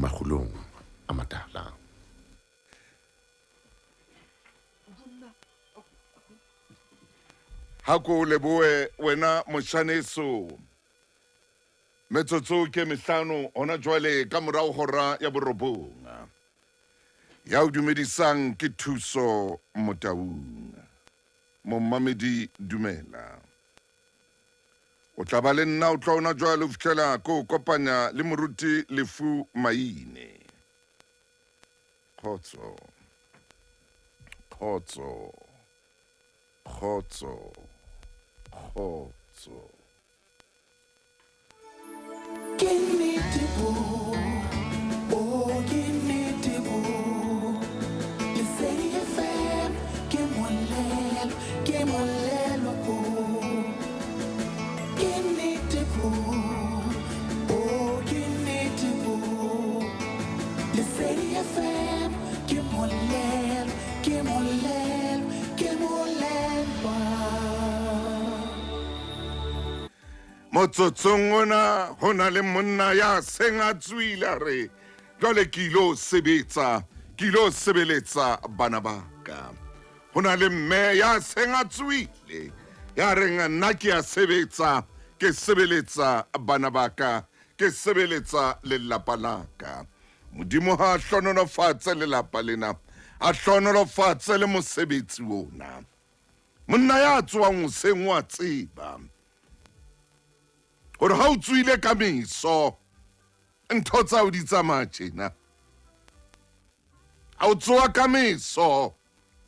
Makgulong a Matala. Ha ko lebohe wena moshaneso. Metsotso ke mehlano hona jwale ka morao hora ya borobong. Ya o dumedisang ke Thuso Motaung. Momamedi dumela. O tla ba le nna o tla ona jwale ho fihlela ko kopanya le moruti Lefu Maine. Kgotso. Kgotso. Kgotso. Kgotso. Ke nnete bo, oh ke nnete bo. Lesedi FM ke molelo, ke molelo bo. Ke nnete bo, oh ke nnete bo. Lesedi FM ke molelo, ke molelo, ke molelwa. Motsotsong ona ho na le monna ya seng a tswile a re jwale ke ilo sebetsa, ke ilo sebeletsa bana ba ka. Ho na le mme ya seng a tswile ya reng nna ke a sebetsa, ke sebeletsa bana ba ka, ke sebeletsa lelapa la ka. Modimo ha a hlohonolofatse lelapa lena, a hlohonolofatse le mosebetsi ona. Monna ya tsoang hoseng o a tseba hore ha o tsoile ka meso ntho tsa o di tsamaya tjena. Ha o tsoa ka meso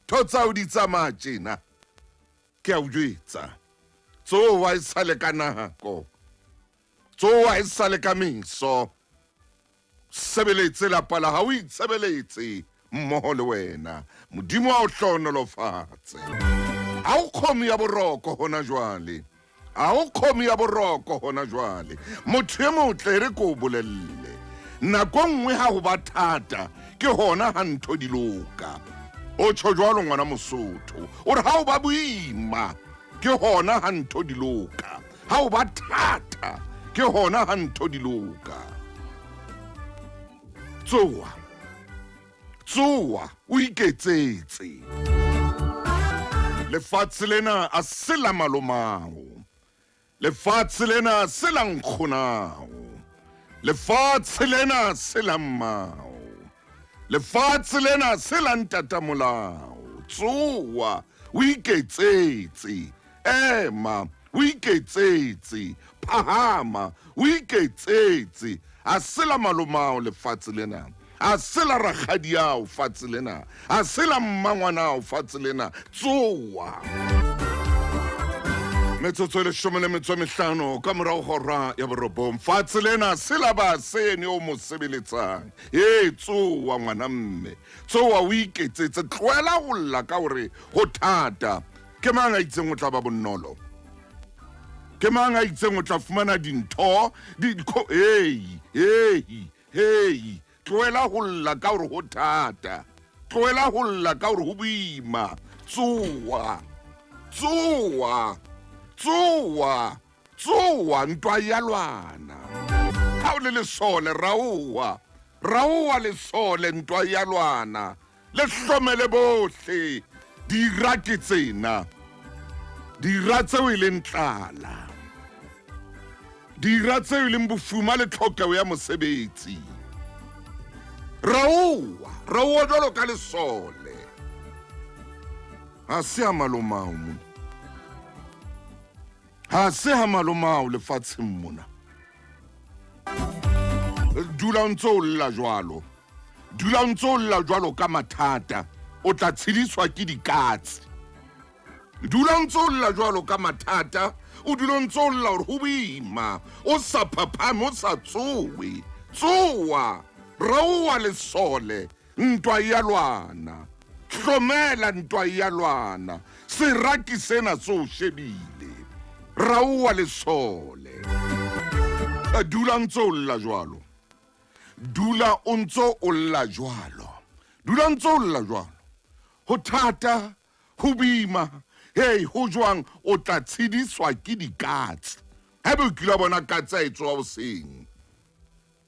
ntho tsa o di tsamaya tjena. Ke a o jwetsa, tsoha e sale ka nako, tsoha e sale ka meso. Sebeletse lapa la hao, o itshebeletse mmoho le wena. Modimo a o hlohonolofatse. Ha o kgomo ya boroko hona jwale. Ha o kgomo ya boroko hona jwale. Motho e motle e re ko o bolelle. Nako nngwe ha ho ba thata ke hona ha ntho di loka. O tjho jwalo ngwana Mosotho. O re ha o ba boima ke hona ha ntho di loka. Ha o ba thata ke hona ha ntho di loka. Tsoa, tsoa o iketsetse. Lefatshe lena a se la malomao. Lefatshe lena se la nkgonao. Lefatshe lena se la mmao. Lefatshe lena se la ntatamolao. Tsoa o iketsetse. Ema o iketsetse. Phahama o iketsetse. A se la malomao lefatshe lena. A se la rakgadiao fatshe lena. A se la mmangwanao fatshe lena. Tsoa. Metsotso e leshome le metso e mehlano ka morao hora ya borobong. Fatshe lena se la ba sene o mo sebeletsang. Ee, tsoa ngwana mme. Tsoa o iketsetse. Tlohela ho lla ka hore ho thata. Ke mang a itseng o tla ba bonolo? Ke mang a itseng o tla fumana dintho? Di, hei, hei, hei. Tlohela ho lla ka hore ho thata. Tlohela ho lla ka hore ho boima. Tsoa, tsoa, tsoa, tsoa, ntwa ya lwana. Ha o le lesole, raoha, raoha lesole, ntwa ya lwana. Le hlomele bohle dira ke tsena, dira tseo e leng tlala, dira tseo e leng bofuma le tlhokeho ya mosebetsi. Raoa, raoa jwalo ka lesole. Ha se ha malomao mona, ha se ha malomao lefatsheng mona. Dula o ntse o lla jwalo. Dula o ntse o lla jwalo ka mathata, o tla tshediswa ke dikatse. Dula o ntse o lla jwalo ka mathata, o dula o ntse o lla hore ho boima, o sa phaphame, o sa tsowe. Tsoa, raoa lesole, ntwa e a lwana. Hlomela, ntwa e a lwana. Seraki sena se o shebile. Raoa lesole. Dula o ntse o lla jwalo. Dula o ntso o lla jwalo. Dula o ntso o lla jwalo. Ho thata, ho boima, hei, ho jwang, o tla tshediswa ke dikatse. Haeba o kile wa bona katse a e tsoha hoseng,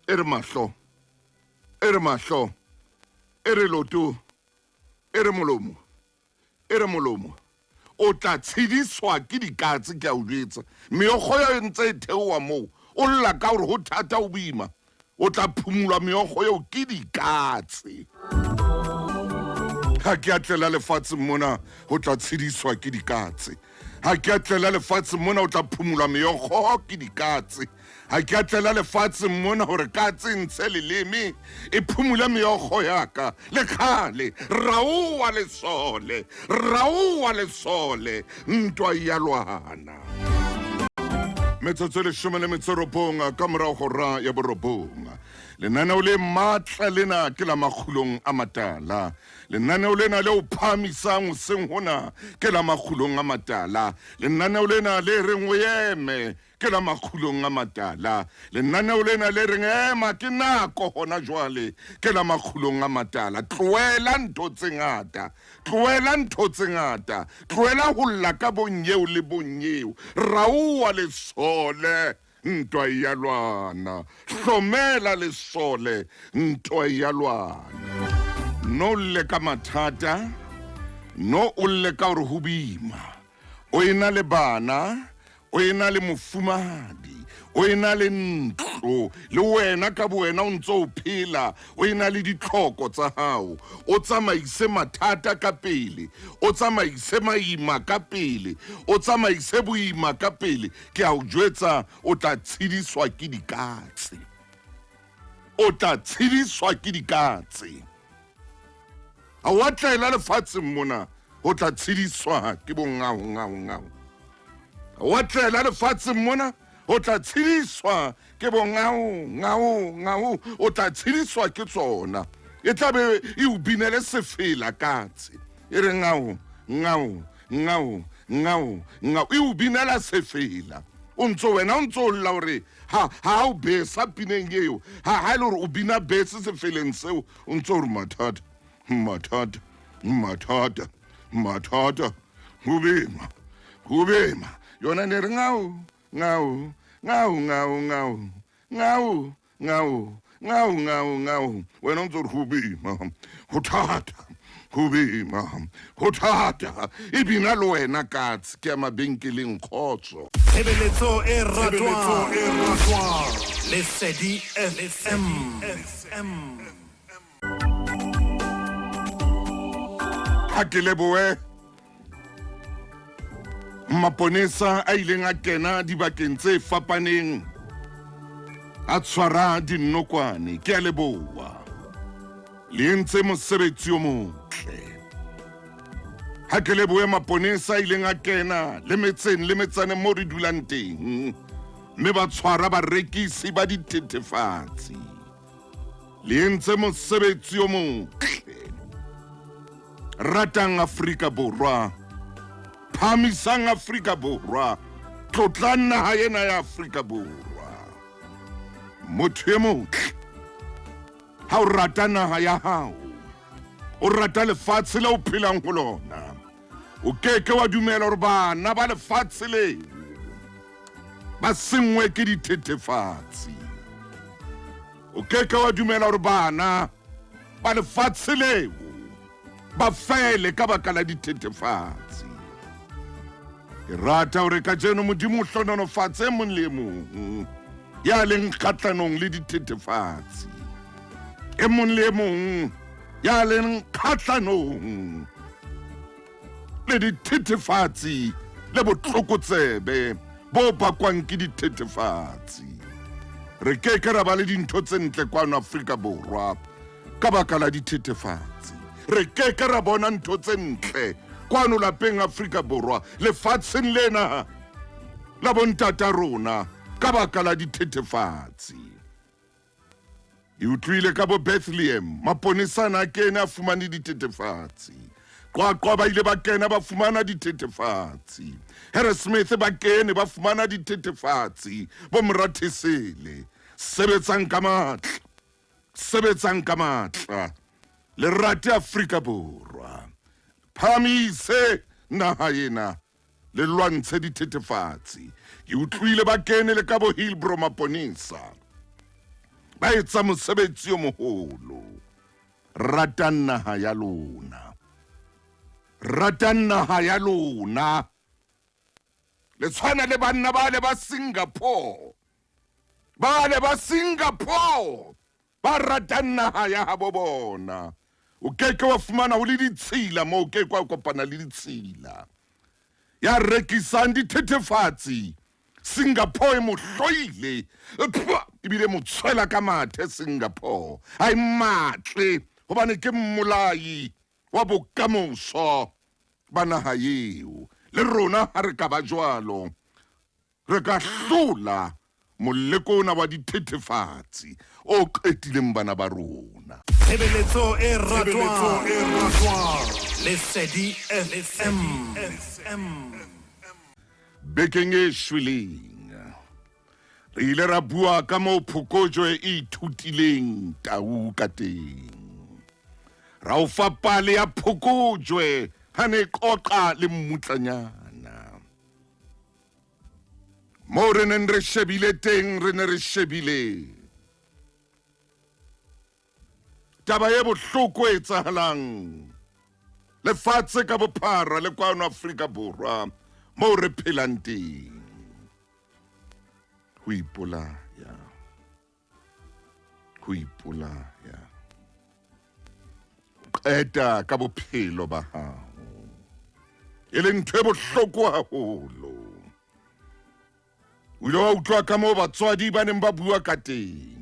e re mahlo. E re mahlo, e re loto, e re molomo, e re molomo. O tla tshediswa ke dikatse, ke a o jwetsa. Meokgo ya ntse e theoha moo, o lla ka hore ho thata ho boima. O tla phumulwa meokgo eo ke dikatse. Ha ke a tlela lefatsheng mona ho tla tshediswa ke dikatse. Ha ke a tlela lefatsheng mona o tla phumulwa meokgo ke dikatse. Ha ke a tlela lefatsheng mona hore katse e ntshe leleme e phumule meokgo ya ka. Le kgale raowa lesole, raowa lesole, ntwa e ya lwana. Metsotso e leshome le metso robong ka morago hora ya borobong. Lenaneo le matla lena ke la makgulong a matala. Lenaneo lena le o phahamisang hoseng hona ke la makgulong a matala. Lenaneo lena le reng o eme ke la makgulong a matala. Lenaneo lena le reng ema ke nako hona jwale ke la makgulong a matala. Tlohela ntho tse ngata, tlohela ntho tse ngata, tlohela ho lla ka bonyeo le bonyeo. Raowa lesole, ntwa e ya lwana. Hlomela lesole, ntwa e ya lwana. No lle ka mathata, no o lle ka hore ho boima. O ena le bana, o ena le mofumahadi, o ena le ntlo, le wena ka bowena o ntse o phela, o ena le ditlhoko tsa hao. O tsamaise mathata ka pele, o tsamaise maima ka pele, o tsamaise boima ka pele. Ke a o jwetsa, o tla tshediswa ke dikatse. O tla tshediswa ke dikatse. Ha wa tlela lefatsheng mona ho tla tshediswa ke bongao ngao ngao. Ha wa tlela lefatsheng mona ho tla tshediswa ke bongao ngao ngao. O tla tshediswa ke tsona. E tla be e o binele sefela katse. E re ngao ngao ngao ngao ngao. E o binela sefela. O ntso wena o ntso o lla hore ha ha o besa pineng eo. Ha ha e le hore o bina bese sefeleng seo o ntso re mathata mathata mathata mathata ho boima ho boima yona ne re ngao ngao ngao ngao ngao ngao ngao ngao ngao ngao wena o ntso re ho boima ho thata ho boima ho thata e bina le wena katse ke ya mabenkeleng kgotso. Tshebeletso e ratwang Lesedi FM. Ha ke lebohe maponesa a ileng a kena dibakeng tse fapaneng a tshwara dinokwane ke a leboha le entse mosebetsi o motle ha ke lebohe maponesa a ileng a kena le metseng le metsaneng mo re dulang teng mme ba tshwara barekisi ba dithethefatsi le entse mosebetsi o motle ratang Afrika Borwa phahamisang Afrika Borwa tlotlang naha ena ya Afrika Borwa motho e motle ha o rata naha ya hao o rata lefatshe le o phelang ho lona o ke ke wa dumela hore bana ba lefatshe leo ba senngwe ke dithethefatsi o ke ke wa dumela hore bana ba lefatshe leo ba fele ka baka la dithethefatsi ke rata hore kajeno modimo o hlohonolofatse e mong le e mong ya leng kgatlanong le dithethefatsi e mong le e mong ya leng kgatlanong le dithethefatsi le botlokotsebe bo bakwang ke dithethefatsi re ke ke ra ba le dintho tse ntle kwano Afrika Borwa ka baka la dithethefatsi re ke ke ra bona ntho tse ntle kwano lapeng Afrika Borwa lefatsheng lena la bontata rona ka baka la dithethefatsi e utlwile ka bo Bethlehem maponesana a kene a fumane dithethefatsi Qwaqwa ba ile ba kena ba fumana dithethefatsi Harrismith ba kene ba fumana dithethefatsi bo Morathesele sebetsang ka matla sebetsang ka matla le rate Afrika Borwa phahamise naha ena le lwantshe dithethefatsi ke utlwile ba kene le ka bo Hillbrow maponesa ba etsa mosebetsi o moholo. Ratang naha ya lona. Ratang naha ya lona. Le tshwana le banna bale ba Singapore. Bale ba Singapore ba ratang naha ya habo bona. O ke ke wa fumana ho le ditshila moo, o ke ke wa kopana le ditshila. Ya rekisang dithethefatsi Singapore e mo hloile ebile mo tshwela ka mathe Singapore. Ha e matle hobane ke mmolai wa bokamoso ba naha eo. Le rona ha re ka ba jwalo, re ka hlola moleko ona wa dithethefatsi o qetileng bana ba rona. Tshebeletso e ratwang Lesedi FM. Bekeng e shweleng re ile ra bua ka moo phokojwe e ithutileng tau ka teng. Ra o fa pale ya phokojwe ha ne e qoqa le mmutlanyana. Moo re neng re shebile teng re ne re shebile taba e bohloko e etsahalang lefatshe ka bophara le kwano Afrika Borwa moo re phelang teng. Ho ipolaya, ho ipolaya, ho qeta ka bophelo ba hao e leng ntho e bohloko haholo. O ile wa utlwa ka moo batswadi ba neng ba bua ka teng.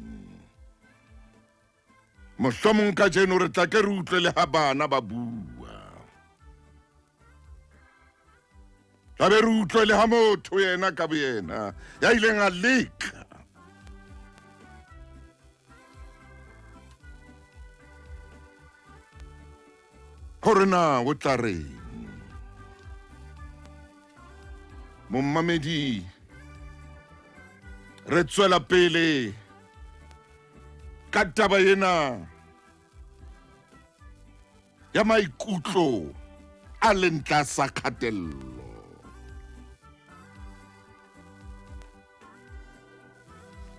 Mohlomong kajeno re tla ke re utlwe le ha bana ba bua. Tla be re utlwe le ha motho yena ka boyena ya ileng a leka hore na o tla reng. Mommamedi, re tswela pele ka taba ena ya maikutlo a leng tlasa kgatello.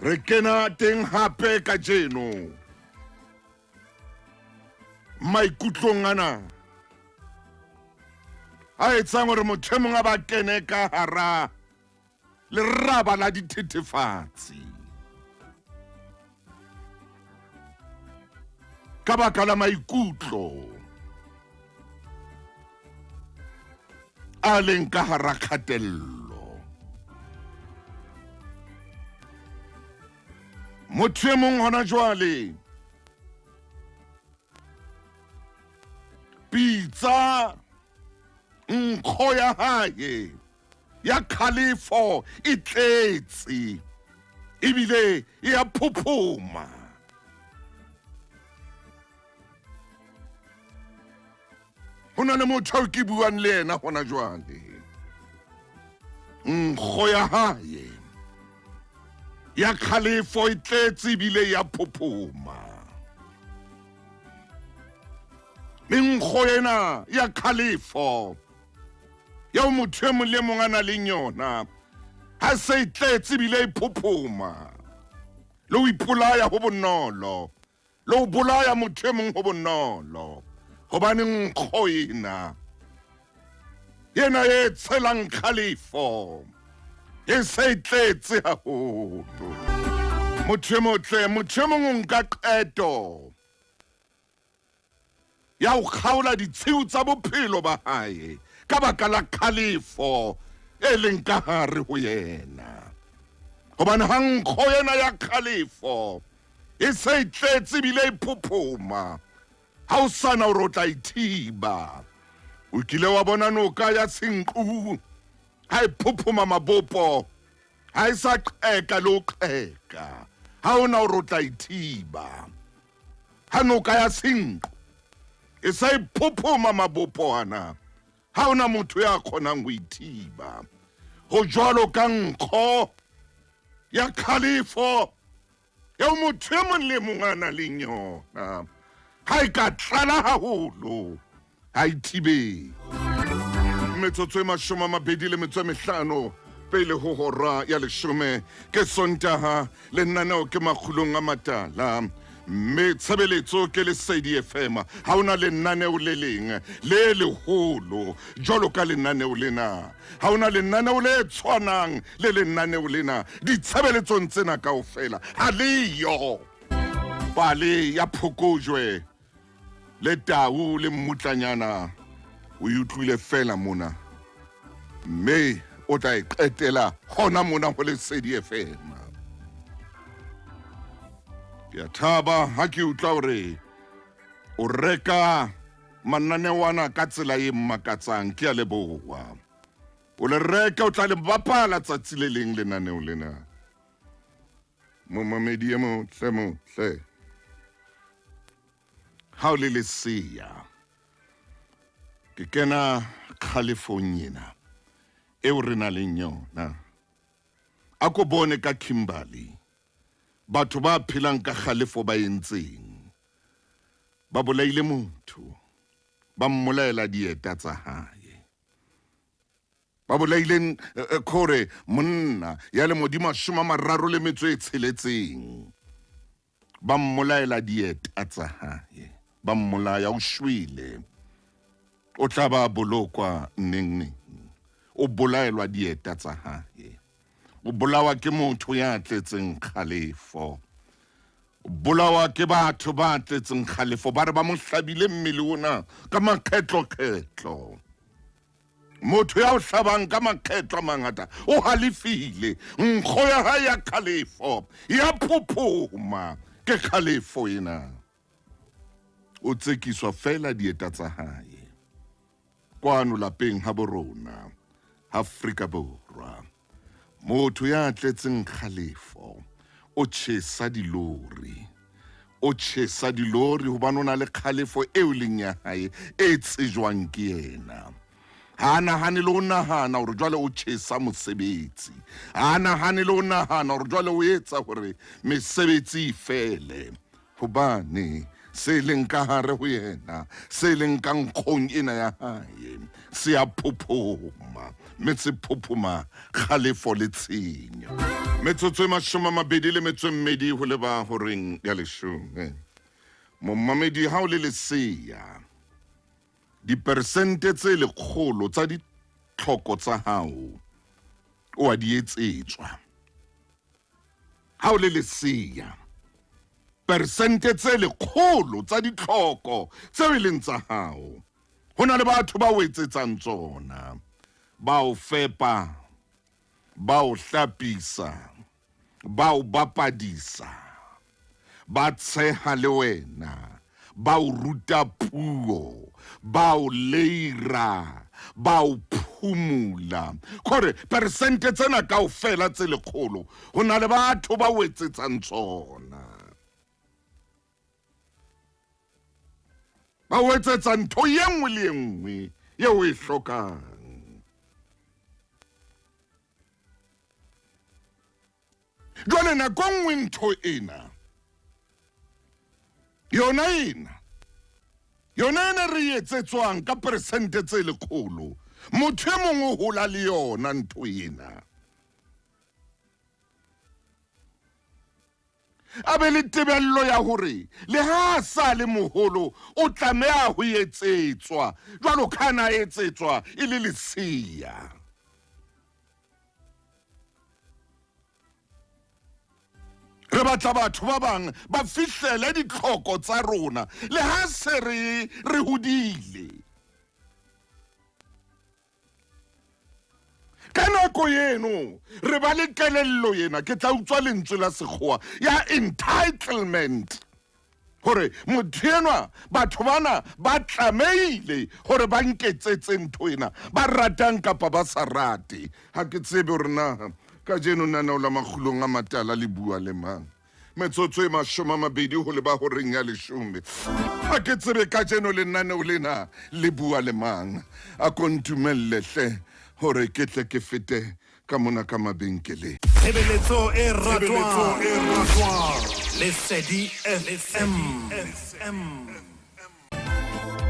Re kena teng hape kajeno maikutlong ana a etsang hore motho e mong a ba kene ka hara leraba la dithethefatsi ka baka la maikutlo a leng ka hara kgatello. Motho e mong hona jwale pitsa nkgo ya hae ya khalefo e tletse ebile e a phophoma. Ho na le motho eo ke buang le yena hona jwale, nkgo ya hae ya kgalefo e tletse ebile ya phophoma. Menkgo ena ya kgalefo eo motho e mong le mong a na leng yona, ha se e tletse ebile e phophoma, le ho ipolaya ho bonolo, le ho bolaya motho e mong ho bonolo, hobane nkgo ena ena e tshelang kgalefo e se e tletse haholo. Motho e motle, motho e mong o nka qeto ya ho kgaola ditshiu tsa bophelo ba hae ka baka la kgalefo e leng ka hare ho yena. Hobane ha nkgo ena ya kgalefo e se e tletse ebile e phophoma, ha o sana hore o tla e thiba. O kile wa bona noka ya Senqu ha e phophoma mabopo, ha e sa qeka le ho qeka, ha o na hore o tla e thiba. Ha noka ya Senqu e sa e phophoma mabopo ana, ha o na motho ya kgonang ho e thiba. Ho jwalo ka nkgo ya kgalefo eo motho e mong le mong a nang leng yona, ha e ka tlala haholo ha e thibeng. Metsotso e 25 pele ho hora ya 10 ke Sontaha, lenaneo ke Makgulong a Matala. Mme tshebeletso ke Lesedi FM. Ha ho na lenaneo le leng le leholo jwalo ka lenaneo lena. Ha ho na lenaneo le tshwanang le lenaneo lena ditshebeletsong tsena kaofela. Ha le yo. Pale ya phokojwe le tau le mmutlanyana o e utlwile fela mona, mme o tla e qetela hona mona ho Lesedi FM. Ke a thaba ha ke utlwa hore o reka mananeo ana ka tsela e mmakatsang. Ke a leboha. O le reka, o tla le bapala tsatsi le leng lenaneo lena. Momamedi e motle motle, ha o le lesea, ke kena kgalefong ena eo re nang le yona. A ko bone ka Kimberley, batho ba phelang ka kgalefo ba entseng. Ba bolaile motho, ba mmolaela dieta tsa hae. Ba bolaile khore monna ya lemo di 36, ba mmolaela dieta tsa hae, ba mmolaya, o shwele. O tla ba bolokwa neng neng. O bolaelwa dieta tsa hae. O bolawa ke motho ya tletseng kgalefo. O bolawa ke batho ba tletseng kgalefo, ba re ba mo hlabile mmele ona ka makgetlokgetlo. Motho ya o hlabang ka makgetlo a mangata o halefile, nkgo ya hae ya kgalefo ya phophoma. Ke kgalefo ena. O tsekiswa fela dieta tsa hae. Kwano lapeng ha borona, Afrika Borwa. Motho ya tletseng kgalefo o tjhesa dilori. O tjhesa dilori hobane o na le kgalefo eo leng ya hae e tsejwang ke yena. Ha a nahane le ho nahana hore jwale o tjhesa mosebetsi. Ha a nahane le ho nahana hore jwale o etsa hore mesebetsi e fele. Hobane se leng ka hare ho yena, se leng ka nkgong ena ya hae, se a phophoma, mme se phophoma kgalefo le tshenyo. Metsotso e 22 ho leba horeng ya 10. Momamedi, ha o le lesea, diperesente tse 100 tsa ditlhoko tsa hao o a di etsetswa. Ha o le lesea, peresente tse 100 tsa ditlhoko tseo e leng tsa hao, ho na le batho ba o etsetsang tsona. Ba o fepa, ba o hlapisa, ba o bapadisa, ba tsheha le wena, ba o ruta puo, ba o leira, ba o phumula. Kore peresente tsena kaofela tse 100, ho na le batho ba o etsetsang tsona. Ba o etsetsa ntho ye nngwe le ye nngwe eo o e hlokang. Jwale nako nngwe ntho ena, yona ena, yona ena re etsetswang ka peresente tse 100, motho e mong o hola le yona ntho ena. A be le tebello ya hore le ha a sa le moholo o tlameha ho etsetswa jwalo ka na etsetswa e le lesea. Re batla batho ba bang ba fihlele ditlhoko tsa rona le ha se re re hodile. Ka nako eno re ba le kelello ena, ke tla utswa lentswe la sekgowa ya entitlement, hore motho enwa, batho bana ba tlamehile hore ba nketsetse ntho ena, ba ratang kapa ba sa rate. Ha ke tsebe hore na kajeno naneo la Makgulong a Matala le bua le mang. Metsotso e 20 ho leba horeng ya 10. Ha ke tsebe kajeno lenaneo lena le bua le mang. A ko ntumelle hle hore ke tle ke fete ka mona ka mabenkeleng. Tshebeletso e ratwang Lesedi FM.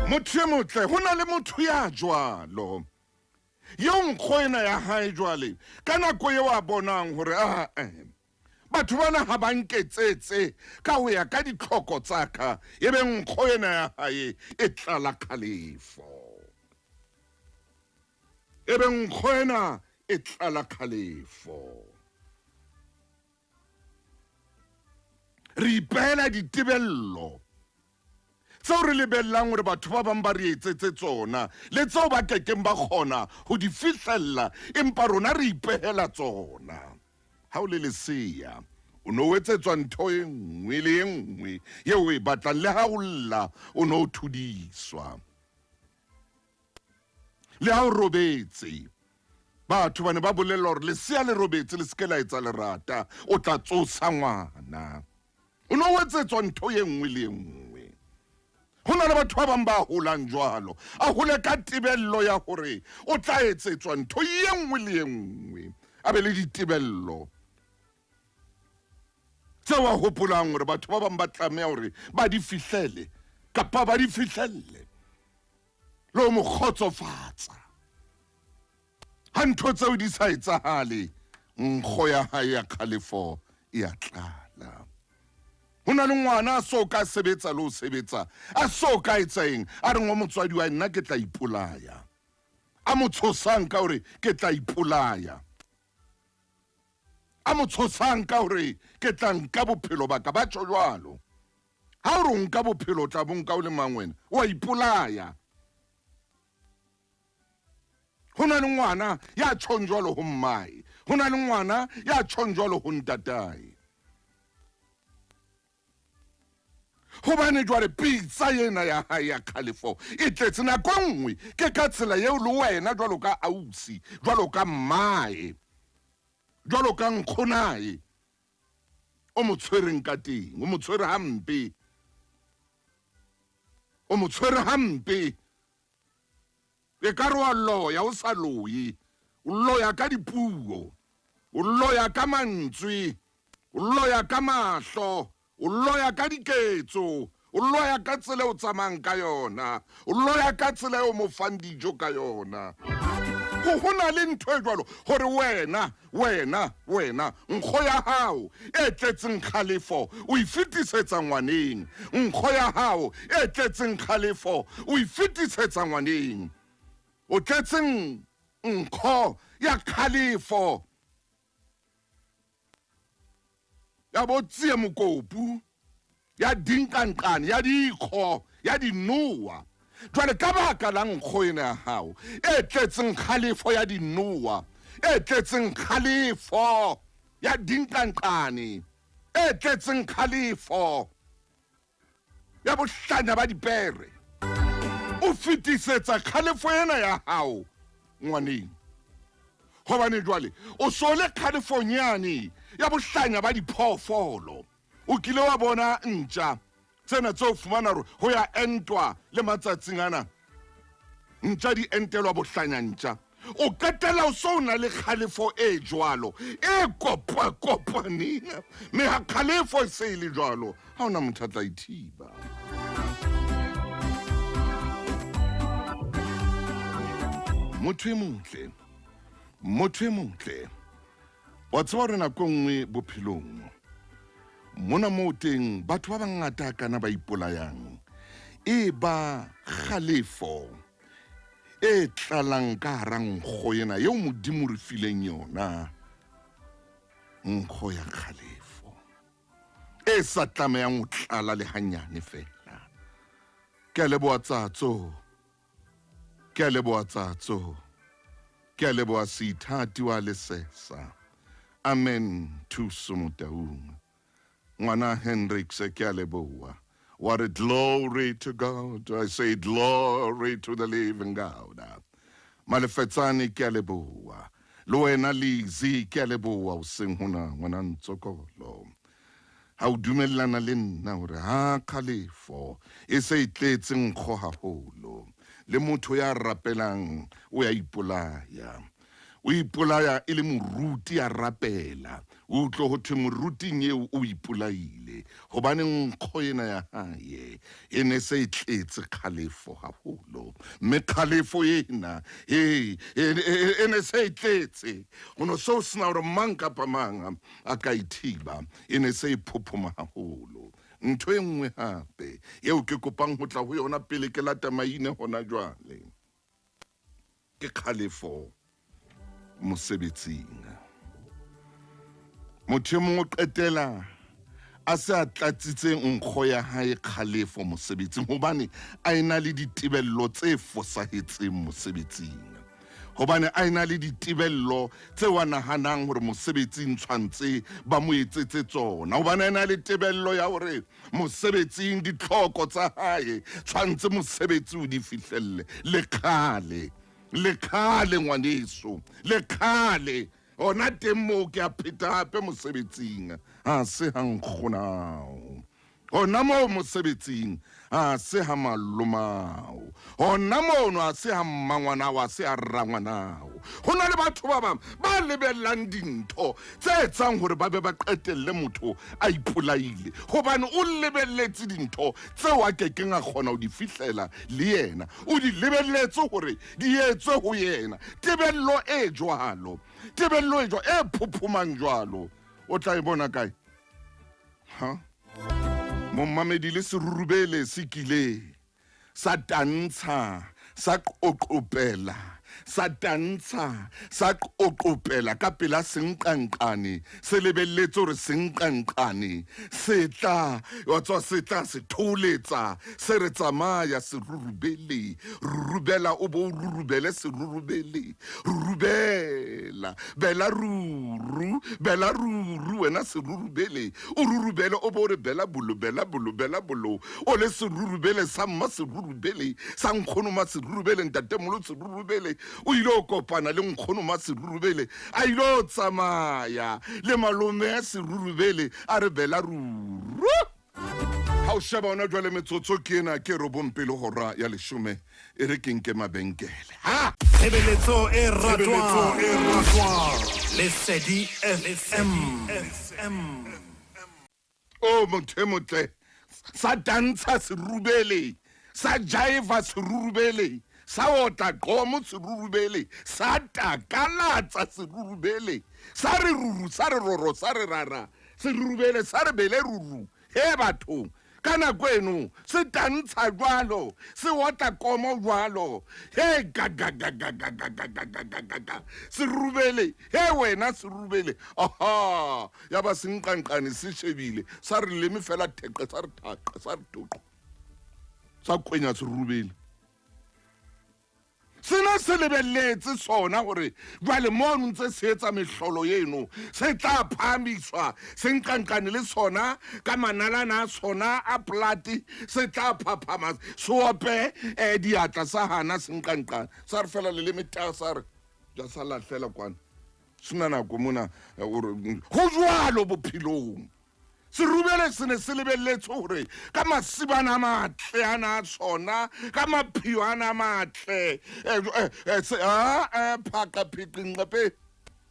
Motho e motle, ho na le motho ya jwalo. Eo nkgo ena ya hae jwale ka nako eo a bonang hore a Batho bana ha ba nketsetse ka ho ya ka ditlhoko tsa ka, ebe nkgo ena ya hae e tlala kgalefo. Ebe nkgo ena e tlala kgalefo. Re ipehela ditebello tseo re lebellang hore batho ba bang ba re etsetse tsona le tseo ba kekeng ba kgona ho di fihlella, empa rona re ipehela tsona. Ha o le lesea, o ne o etsetswa ntho e nngwe le e nngwe eo o e batlang, le ha o lla o ne o thudiswa. Le ha o robetse, batho ba ne ba bolellwa hore lesea le robetse le se ke la etsa lerata, o tla tsosa ngwana. O ne o etsetswa ntho e nngwe le e nngwe. Ho na le batho ba bang ba holang jwalo, a hole ka tebello ya hore o tla etsetswa ntho e nngwe le e nngwe, a be le ditebello tseo a hopolang hore batho ba bang ba tlameha hore ba di fihlele kapa ba di fihlelle le ho mo kgotsofatsa. Ha ntho tseo di sa etsahale, nkgo ya hae ya kgalefo e a tlala. Ho na le ngwana a so ka sebetsa le ho sebetsa, a so ka etsa eng, a reng wa motswadi wa nna ke tla ipolaya, a mo tshosang ka hore ke tla ipolaya, a mo tshosang ka hore ke tla nka bophelo ba ka. Ba tjho jwalo. Ha o re o nka bophelo, o tla bo nka o le mang wena? O a ipolaya. Ho na le ngwana ya tjhong jwalo ho mmae, ho na le ngwana ya tjhong jwalo ho ntatae. Hobane jwale pitsa ena ya hae ya kgalefo e tletse. Nako e nngwe ke ka tsela eo le wena jwalo ka ausi, jwalo ka mmae, jwalo ka nkgonae o mo tshwereng ka teng, o mo tshwere hampe, o mo tshwere hampe. E ka re wa loya o sa loye, o loya ka dipuo, o loya ka mantswe, o loya ka mahlo, o loya ka diketso, o loya ka tsela o tsamayang ka yona, o loya ka tsela eo mo fang dijo ka yona. Ho na le ntho e jwalo hore wena, wena, wena, nkgo ya hao e tletseng kgalefo o e fetisetsa ngwaneng. Nkgo ya hao e tletseng kgalefo o e fetisetsa ngwaneng. O tletseng nkgo ya kgalefo ya bo tsie mokopu, ya dinqanqane, ya dikgo, ya dinowa. Jwale ka baka la nkgo ena ya hao e tletseng kgalefo ya dinowa, e tletseng kgalefo ya dinqanqane, e tletseng kgalefo ya bohlanya ba dipere, o fetisetsa kgalefo ena ya hao ngwaneng. Hobane jwale o so le kgalefong yane ya bohlanya ba diphoofolo. O kile wa bona ntja tsena tseo fumana hore ho ya entwa le matsatsing ana, ntja di entelwa bohlanya ntja. O qetella o so na le kgalefo e jwalo e kopa-kopaneng, mme ha kgalefo e se e le jwalo, ha hona motho a tla ithiba. Motho e motle, motho e motle, wa tseba hore nako e nngwe bophelong mona moo teng batho ba bangata kana ba ipolayang e ba kgalefo e tlalang ka hara nkgo ena eo Modimo re fileng yona, nkgo ya kgalefo e sa tlamehang ho tlala le hanyane fela. Ke a leboha Tsatso, ke a leboha Tsatso, ke a leboha Seithati wa Lesesa. Amen. Thuso Motaung, ngwana Hendricks, ke a leboha. What a glory to God. I say glory to the living God. Malefetsane, ke a leboha. Le wena Lizzy, ke a leboha hoseng hona, ngwana Ntsokolo. Ha o dumellana le nna hore ha kgalefo e se e tletse nkgo haholo, le motho ya rapelang o ya ipolaya. O ipolaya e le moruti a rapela, o utlwe ho thwe moruting eo o ipolaile, hobane nkgo ena ya hae e ne se e tletse kgalefo haholo. Mme kgalefo ena e e ne se e tletse, ho no se o sena hore mang kapa mang a ka ithiba, e ne se e phophoma haholo. Ntho e nngwe hape eo ke kopang ho tla ho yona pele ke lata maine hona jwale ke kgalefo mosebetsing. Motho e mong o qetela a se a tlatsitse nkgo ya hae kgalefo mosebetsing hobane a ena le ditebello tse fosahetseng mosebetsing, hobane a ena le ditebello tseo a nahanang hore mosebetsing tshwantse ba mo etsetse tsona, hobane a ena le tebello ya hore mosebetsing ditlhoko tsa hae tshwantse mosebetsi o di fihlelle. Le kgale, le kgale ngwaneso, le kgale ona teng moo ke a pheta hape mosebetsing ha se ha nkgonao, hona moo mosebetsing ha se ha malomao, hona mono ha se ha mmangwanao, ha se ha rangwanao. Ho na le batho ba bang ba lebellang dintho tse etsang hore ba be ba qetelle motho a ipolaile, hobane o lebelletse dintho tseo a kekeng a kgona ho di fihlela, le yena o di lebelletse hore di etswe ho yena. Tebello e jwalo, tebello e jwalo e phophomang jwalo, o tla e bona kae? Ha momamedi le serurubele se kile sa tantsha sa qoqopela, sa tantsha sa qoqopela ka pela senqanqane, se lebelletse hore senqanqane se tla wa tswa, se tla se tholetsa, se re tsamaya serurubele, rurubela o bo o rurubele serurubele, rurubela bela ruru, bela ruru wena serurubele, o rurubele o bo o re bela bolo, bela bolo, bela bolo, o le serurubele sa mma serurubele, sa nkgono ma serurubele, ntatemolo serurubele. O ile o kopana le nkgono ma serurubele, a ile o tsamaya le malome serurubele, a re bela ruru. Ha o sheba ona jwale metsotso ke ena ke robong pele hora ya leshome, e re ke nke mabenkele. Ha Tshebeletso e ratwang Lesedi FM. O motho e motle, sa tantsha serurubele, sa jaiva serurubele, sa otla qomo serurubele, sa takalatsa serurubele, sa re ruru, sa re roro, sa re rara serurubele, sa re bele ruru. He bathong, ka nako eno se tantsha jwalo, se otla komo jwalo, he gagagagagagagagagagaga serurubele, he wena serurubele. Aha, ya ba senqanqane se shebile, sa re leme fela theqe, sa re thaqe, sa re toqo, sa kwenya serurubele. Sena se lebelletse sona hore jwale mono ntse se etsa mehlolo eno, se tla phahamiswa senqanqane le sona ka manalana a sona a plate, se tla phaphama se ope diatla sa hana senqanqane, sa re fela leleme ta, sa re ja, sa lahlela kwana, sena nako mona ho jwalo bophelong. Serubele se ne se lebelletse hore ka masibana a matle ana a sona, ka maphio ana a matle, phaqa pheqe nqepe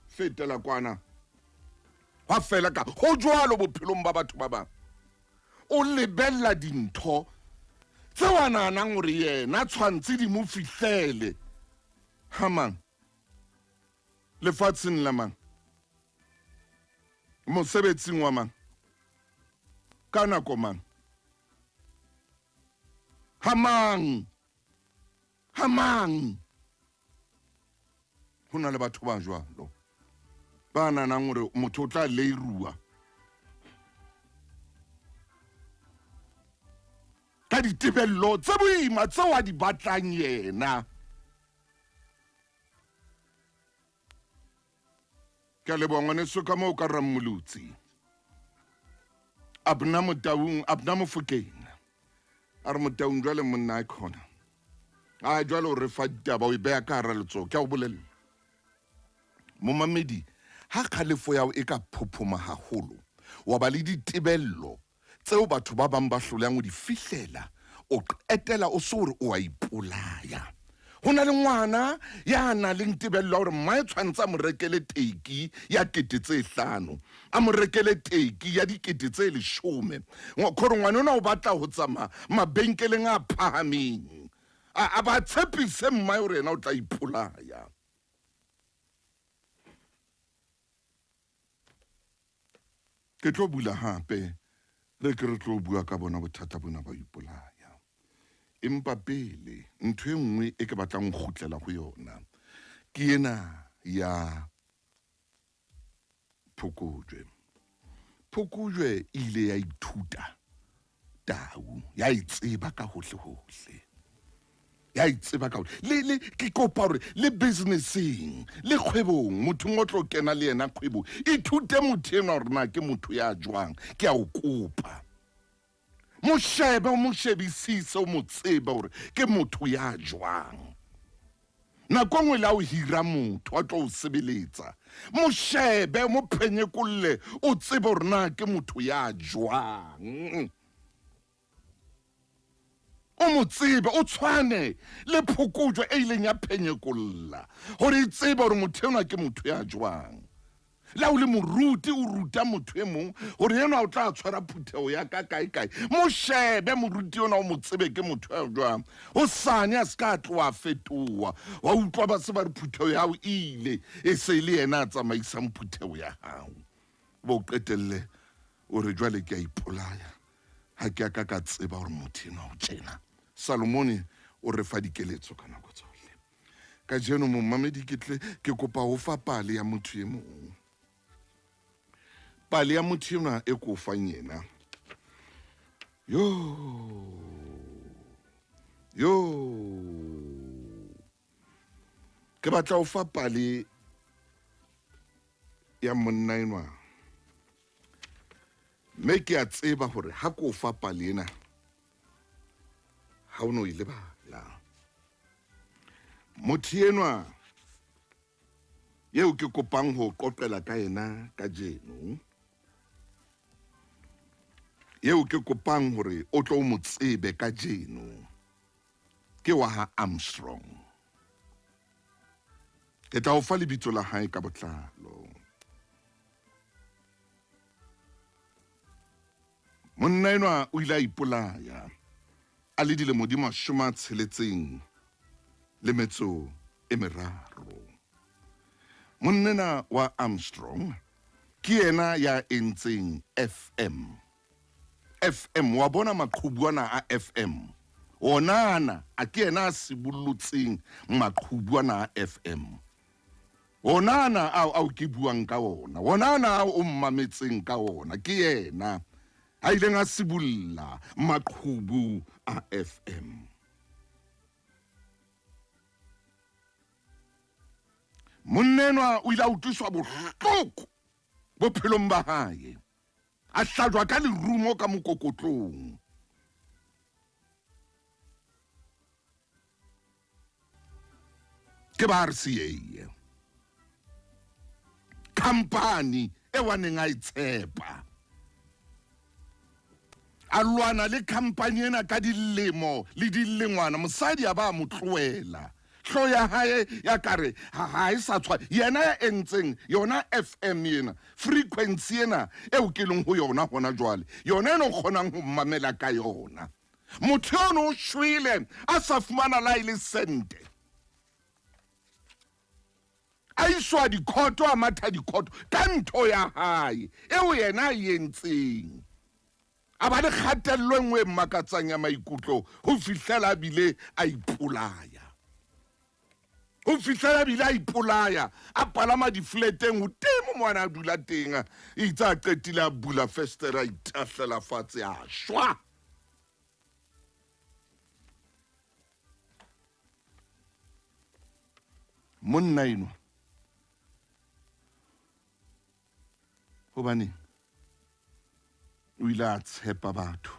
fetela kwana, hwa fela ka ho jwalo bophelong ba batho ba bang. O lebella dintho tseo a nahanang hore yena tshwantse di mo fihlele. Ha mang? Lefatsheng la mang? Mosebetsing wa mang? Ka nako mang? Ha mang? Ha mang? Ho na le batho ba jwalo ba nahanang hore motho o tla leirua ka ditebello tse boima tseo a di batlang yena. Ke a leboha ngwaneso ka moo ka Rammolotsi. Abna Motaung, Abna Mofokeng. A re Motaung jwale monna a khona. A jwale o re fa ditaba o e beha ka hara letsoho. Ke a o bolella. Momamedi, ha kgalefo ya hao e ka phophoma haholo, wa ba le ditebello tseo batho ba bang ba hlolehang ho di fihlela, o qetela o se hore o a ipolaya. Ho na le ngwana ya nang le tebello ya hore mmae tshwantse a mo rekele teki ya 5000, a mo rekele teki ya 10,000. Khore ngwana ona o batla ho tsamaya mabenkeleng a phahameng. A ba tshepise mmae hore yena o tla ipolaya. Ke tlo bula hape re ke re tlo bua ka bona bothata bona ba ipolaya. Empa pele ntho e nngwe e ke batlang ho kgutlela ho yona ke ena ya Phokojwe. Phokojwe e ile ya ithuta tau, ya e tseba ka hohle hohle. Ya e tseba ka le le ke kopa hore le businesseng le kgwebong mothong o tlo kena le yena kgwebong ithute motho enwa hore na ke motho ya jwang ke a o kopa mo shebe o mo shebisise o mo tsebe hore ke motho ya jwang nako nngwe le a o hira motho a tlo o sebeletsa mo shebe mo phenyekolle o tsebe hore na ke motho ya jwang o mo tsebe o tshwane le phokojwe e ileng ya phenyekolla gore e tsebe gore motho enwa ke motho ya jwang le o le moruti o ruta motho e mong gore enwa o tla tshwara phuthego ya ka kae kae mo shebe moruti ona o mo tsebe ke motho ya jwang o sane a se ka tloa fetoa wa utlwa ba se ba re phuthego ya gago e ile e se e le yena a tsamaisang phuthego ya gago bo qetelle o re jwale ke a ipolaya ga ke a ka ka tseba gore motho enwa o tjena Salomone o re fa dikeletso ka nako tsohle kajeno momamedi ke tle ke kopa ho fa pale ya motho e mong pale ya motho enwa e ko fang yena yo yo ke batla ho fa pale ya monna enwa mme ke a tseba hore ha ko fa pale ena ha o no e lebala motho enwa eo ke kopang ho qoqela ka yena kajeno eo ke kopang hore o tlo mo tsebe kajeno ke wa ha Armstrong ke tla o fa lebitso la hae ka botlalo Monna enwa o ile a ipolaya a le dilemo di 60 le metso e meraro. Monna wa Armstrong ke yena ya entseng FM. FM wa bona maqhubu ana a FM. Ona ana a ke yena a sibollotseng maqhubu ana a FM. Ona ana ao ao ke buang ka ona, ona ana ao o mmametseng ka ona, ke yena a ileng a sibolla maqhubu a FM. Monna enwa o ile a utlwiswa bohloko bophelong ba hae, a hlajwa ka lerumo ka mokokotlong. Ke ba RCA company e wa neng a e tshepa a lwana le company ena ka dilemo le dilengwana mosadi a ba mo tlohela hlo ya hae ya kare ha e sa tshwa yena ya entseng yona FM ena frequency ena eo ke leng ho yona hona jwale yona eno kgonang ho mmamela ka yona motho yono o shwele a sa fumana la e le sente a iswa dikhoto a matha dikhoto ka ntho ya hae eo yena a entseng a ba le kgatello e nngwe e mmakatsang ya maikutlo ho fihlela a bile a ipolaya ho fihlela a bile a ipolaya a palama difleteng hodimo mo ana a dula teng itse a qetile a bula festere a itahlela fatshe a shwa monna enwa hobaneng o ile a tshepa batho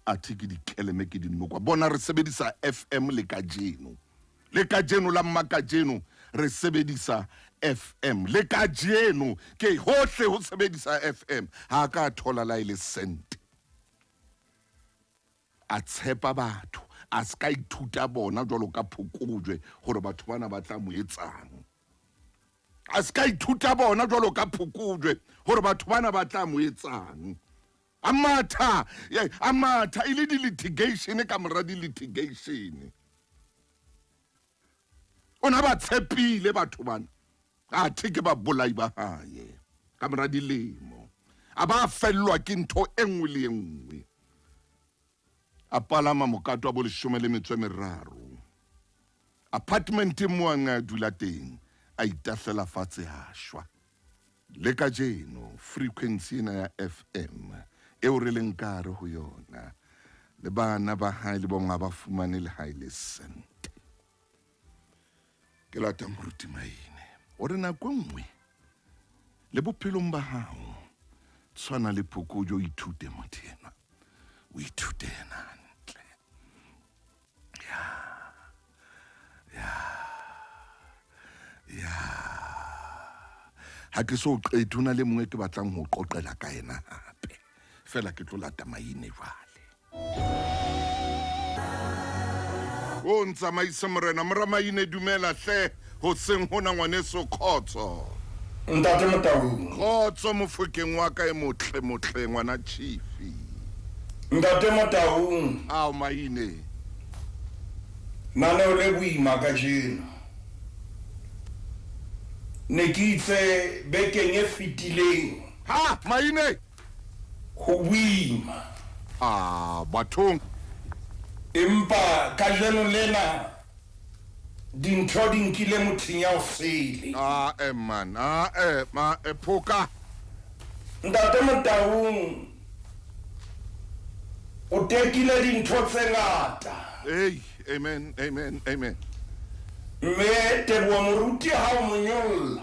athe ke dikeleme ke dinokwa bona re sebedisa fm le kajeno le kajeno la mma kajeno re sebedisa fm le kajeno ke hohle ho sebedisa fm ha ka thola la ile sente a tshepa batho a se ka ithuta bona jwalo ka phokojwe gore batho bana ba tla mo etsang a se ka ithuta bona jwalo ka phokojwe gore batho bana ba tla mo etsang a matha a matha e le di-litigation ka mora di-litigation. O na ba tshepile batho bana, athe ke babolai ba hae. Ka mora dilemo a ba fellwa ke ntho e nngwe le e nngwe. A palama mokato wa bo 13 apartmenteng mo a neng a dula teng, a itahlela fatshe a shwa. Le kajeno frequency ena ya FM eo re leng ka hare ho yona, le bana ba hae le bonga ba fumane lehae le sente. Ke lata Moruti Maine o re nako e nngwe le bophelong ba hao tshwana le phokojwe, o ithute motho enwa, o ithute yena hantle. Ya, ya, ya. Ha ke so qete, ho na le mongwe ke batlang ho qoqela ka yena hape. Fela ke tlo lata Maine jwale. O ntsamaise morena, mora Maine, dumela hle hoseng hona ngwaneso, khotso. Ntate Motaung. Khotso mofokeng wa ka e motle motle ngwana Chifi. Ntate Motaung. Ao Maine. Naneo le boima kajeno. Ne ke itse bekeng e fetileng. Ha Maine. Ho boima. Ah bathong. Empa kajeno lena dintho di nkile mothinya o sele. Ah eh man, ah eh ma eh phoka. Ntate Motaung o tekile dintho tse ngata. Hey, amen, amen, amen. Mme Teboho Moruti ha o mo nyolla.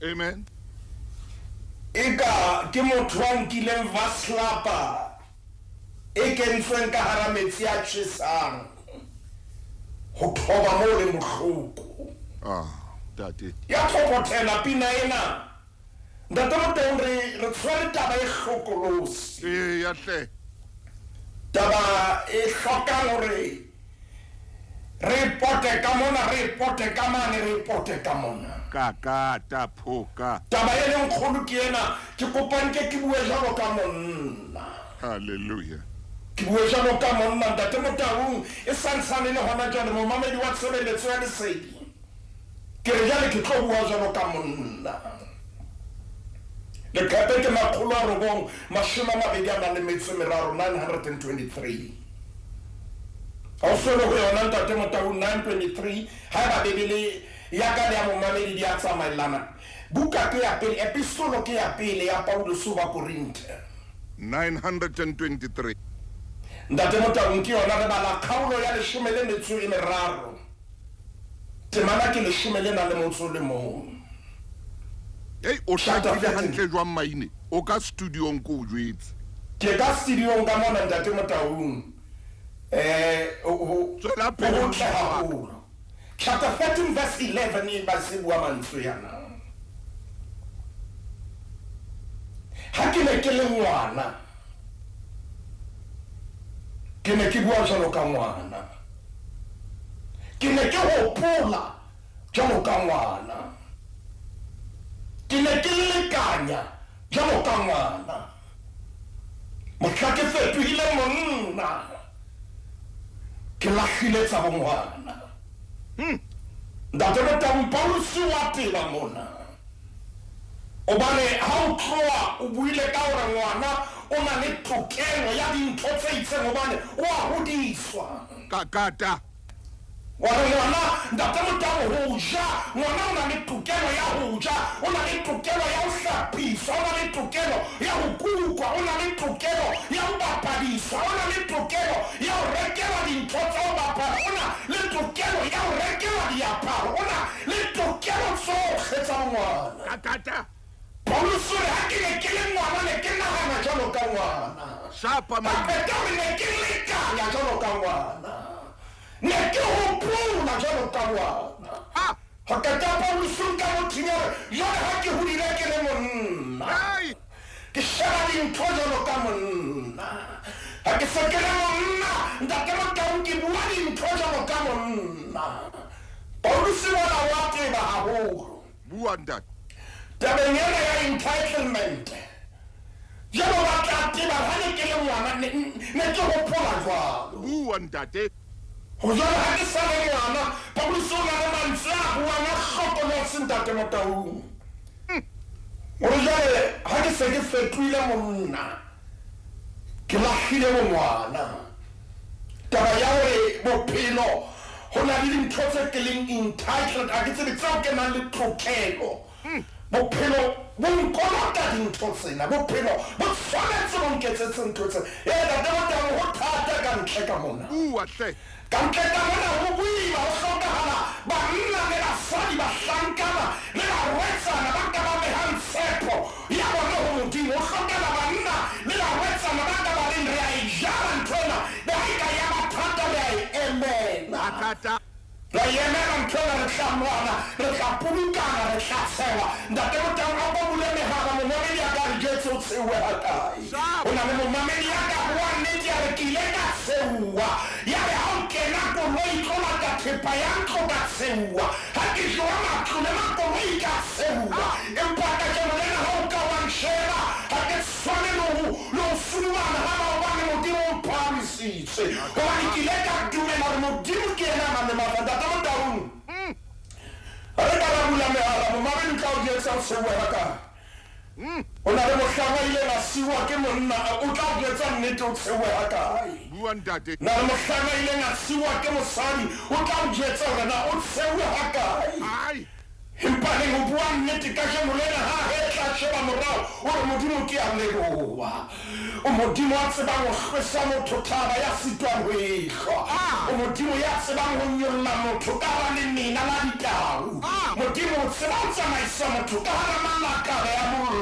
Amen. Eka ke motho a nkileng vaslapa e kentsweng ka hara metsi a tjhesang ho thoba moo leng bohloko. Ah, ntate. Ya phophothela pina ena. Ntate Motaung re re tshwere taba e hlokolosi. Eya hle. Taba e hlokang hore re e pote ka mona, re e pote ka mane, re e pote ka mona. Ka kata phoka. Taba e leng kgolo ke ena, ke kopa nke ke bue jwalo ka monna. Hallelujah. Ke bue jwalo ka monna, Ntate Motaung, e santsane le hona jwale, momamedi wa tshebeletso ya lesedi. Ke re jwale ke tlo bua jwalo ka monna. Leqepe ke 923, 923. Ha o sole ho yona Ntate Motaung, 923, haeba Bibele ya ka le ya momamedi di a tsamaellana. Buka ke ya pele, epistolo ke ya pele ya Pauluse ho Bakorinthe. 923. Ntate Motaung ke yona, re bala kgaolo ya 13. Temana ke 11. Ei, o hlakile hantle jwang Maine? O ka studiong ke o jwetse. Ke ka studiong ka mona Ntate Motaung. Ho Tswela pele hotle haholo. Chapter 13 verse 11 e ba se bua mantswe ana. Ha ke ne ke le ngwana, ke ne ke bua jwalo ka ngwana. Ke ne ke hopola jwalo ka ngwana. Ke ne ke lekanya jwalo ka ngwana. Mohla ke fetohile monna, ke lahlile tsa bongwana. Ntate Motaung, Pauluse wa teba mona. Hobane ha o tloha o buile ka hore ngwana o na le tokelo ya dintho tse itseng hobane o a hodiswa. Ka kata. Wa re ngwana, Ntate Motaung, ho ja, ngwana o na le tokelo ya ho ja, o na le tokelo ya ho hlapiswa, o na le tokelo ya ho kukwa, o na le tokelo ya ho bapadiswa, o na le tokelo ya ho rekelwa dintho tsa ho bapala, o na le tokelo ya ho rekelwa diaparo, o na le tokelo tsohle tsa bongwana. Ka kata. Pauluse o re, ha ke ne ke le ngwana, ne ke nahana jwalo ka ngwana. Shapa, Ka qeta hore ne ke lekanya jwalo ka ngwana. Ne ke hopola jwalo ka ngwana. Ha. Ho qeta Pauluse o nka mothinya hore jwale ha ke hodile ke le monna. Hey. Ke sheba dintho jwalo ka monna. Ha ke se ke le monna, Ntate Motaung, ke bua dintho jwalo ka monna. Pauluse mona wa teba haholo. Bua ntate. Tabeng ena ya entitlement, jwalo ba tla teba ha ne ke le ngwana, ne ke hopola jwalo. Bua ntate. Ho jwale ha ke sa le ngwana, Pauluse o na le mantswe a buang a hlokolosi Ntate Motaung. Hore jwale ha ke se ke fetohile monna, ke lahlile bongwana. Taba ya hore bophelo ho na le dintho tse ke leng entitled, ha ke tsebe tseo ke nang le tokelo. Bophelo bo nkolota dintho tsena, bophelo bo tshwanetse bo nketsetse ntho tsena. Ee, Ntate Motaung, ho thata ka ntle ka mona. Bua hle. Ka ntle ka mona ho boima, ho hlokahala banna le basadi, bahlankana le barwetsana ba ka ba behang tshepo ya bona ho Modimo. Ho hlokahala banna le barwetsana ba ka ba reng, Re a e jara ntho ena, le ha e ka ya ba thata, re a e emela. Mathata. Re a e emela ntho ena, re tla lwana, re tla polokana, re tla tshewa. Ntate Motaung, a ko bule mehala, momamedi a ka re jwetse o tsheuwe hakae. Sharp. Ho na le momamedi ya ka buang nnete ya re, Ke ile ka tsheuwa. Ya re ha o kena koloi tlo lata thepa ya ntlo ka tsheuwa. Ha ke jowa matlo le makoloi ka tsheuwa. Empa kajeno lena ha o ka wa nsheba, ha ke tshwane le ho le ho sudubana ha maobane Modimo o mphahamisitse. Hobane ke ile ka dumela hore Modimo ke yena a nang le matla. Ntate Motaung, ha re ka ra bula mehala, momamedi o tla o jwetsa o tsheuwe hakae. O na le mohlang a ileng a siuwa ke monna, o tla o jwetsa nnete o tshewe hakae. Bua ntate. Na le mohlang a ileng a siuwa ke mosadi, o tla o jwetsa hore na o tshewe hakae. Ai. Empa neng o bua nnete kajeno lena ha hetla sheba morao o re Modimo ke a leboha. O Modimo a tsebang ho hlwesa motho thaba ya sitwang ho e hlwa. O Modimo ya tsebang ho nyolla motho ka hara lemena la ditau. Modimo o tseba ho tsamaisa motho ka hara malakabe a mollo.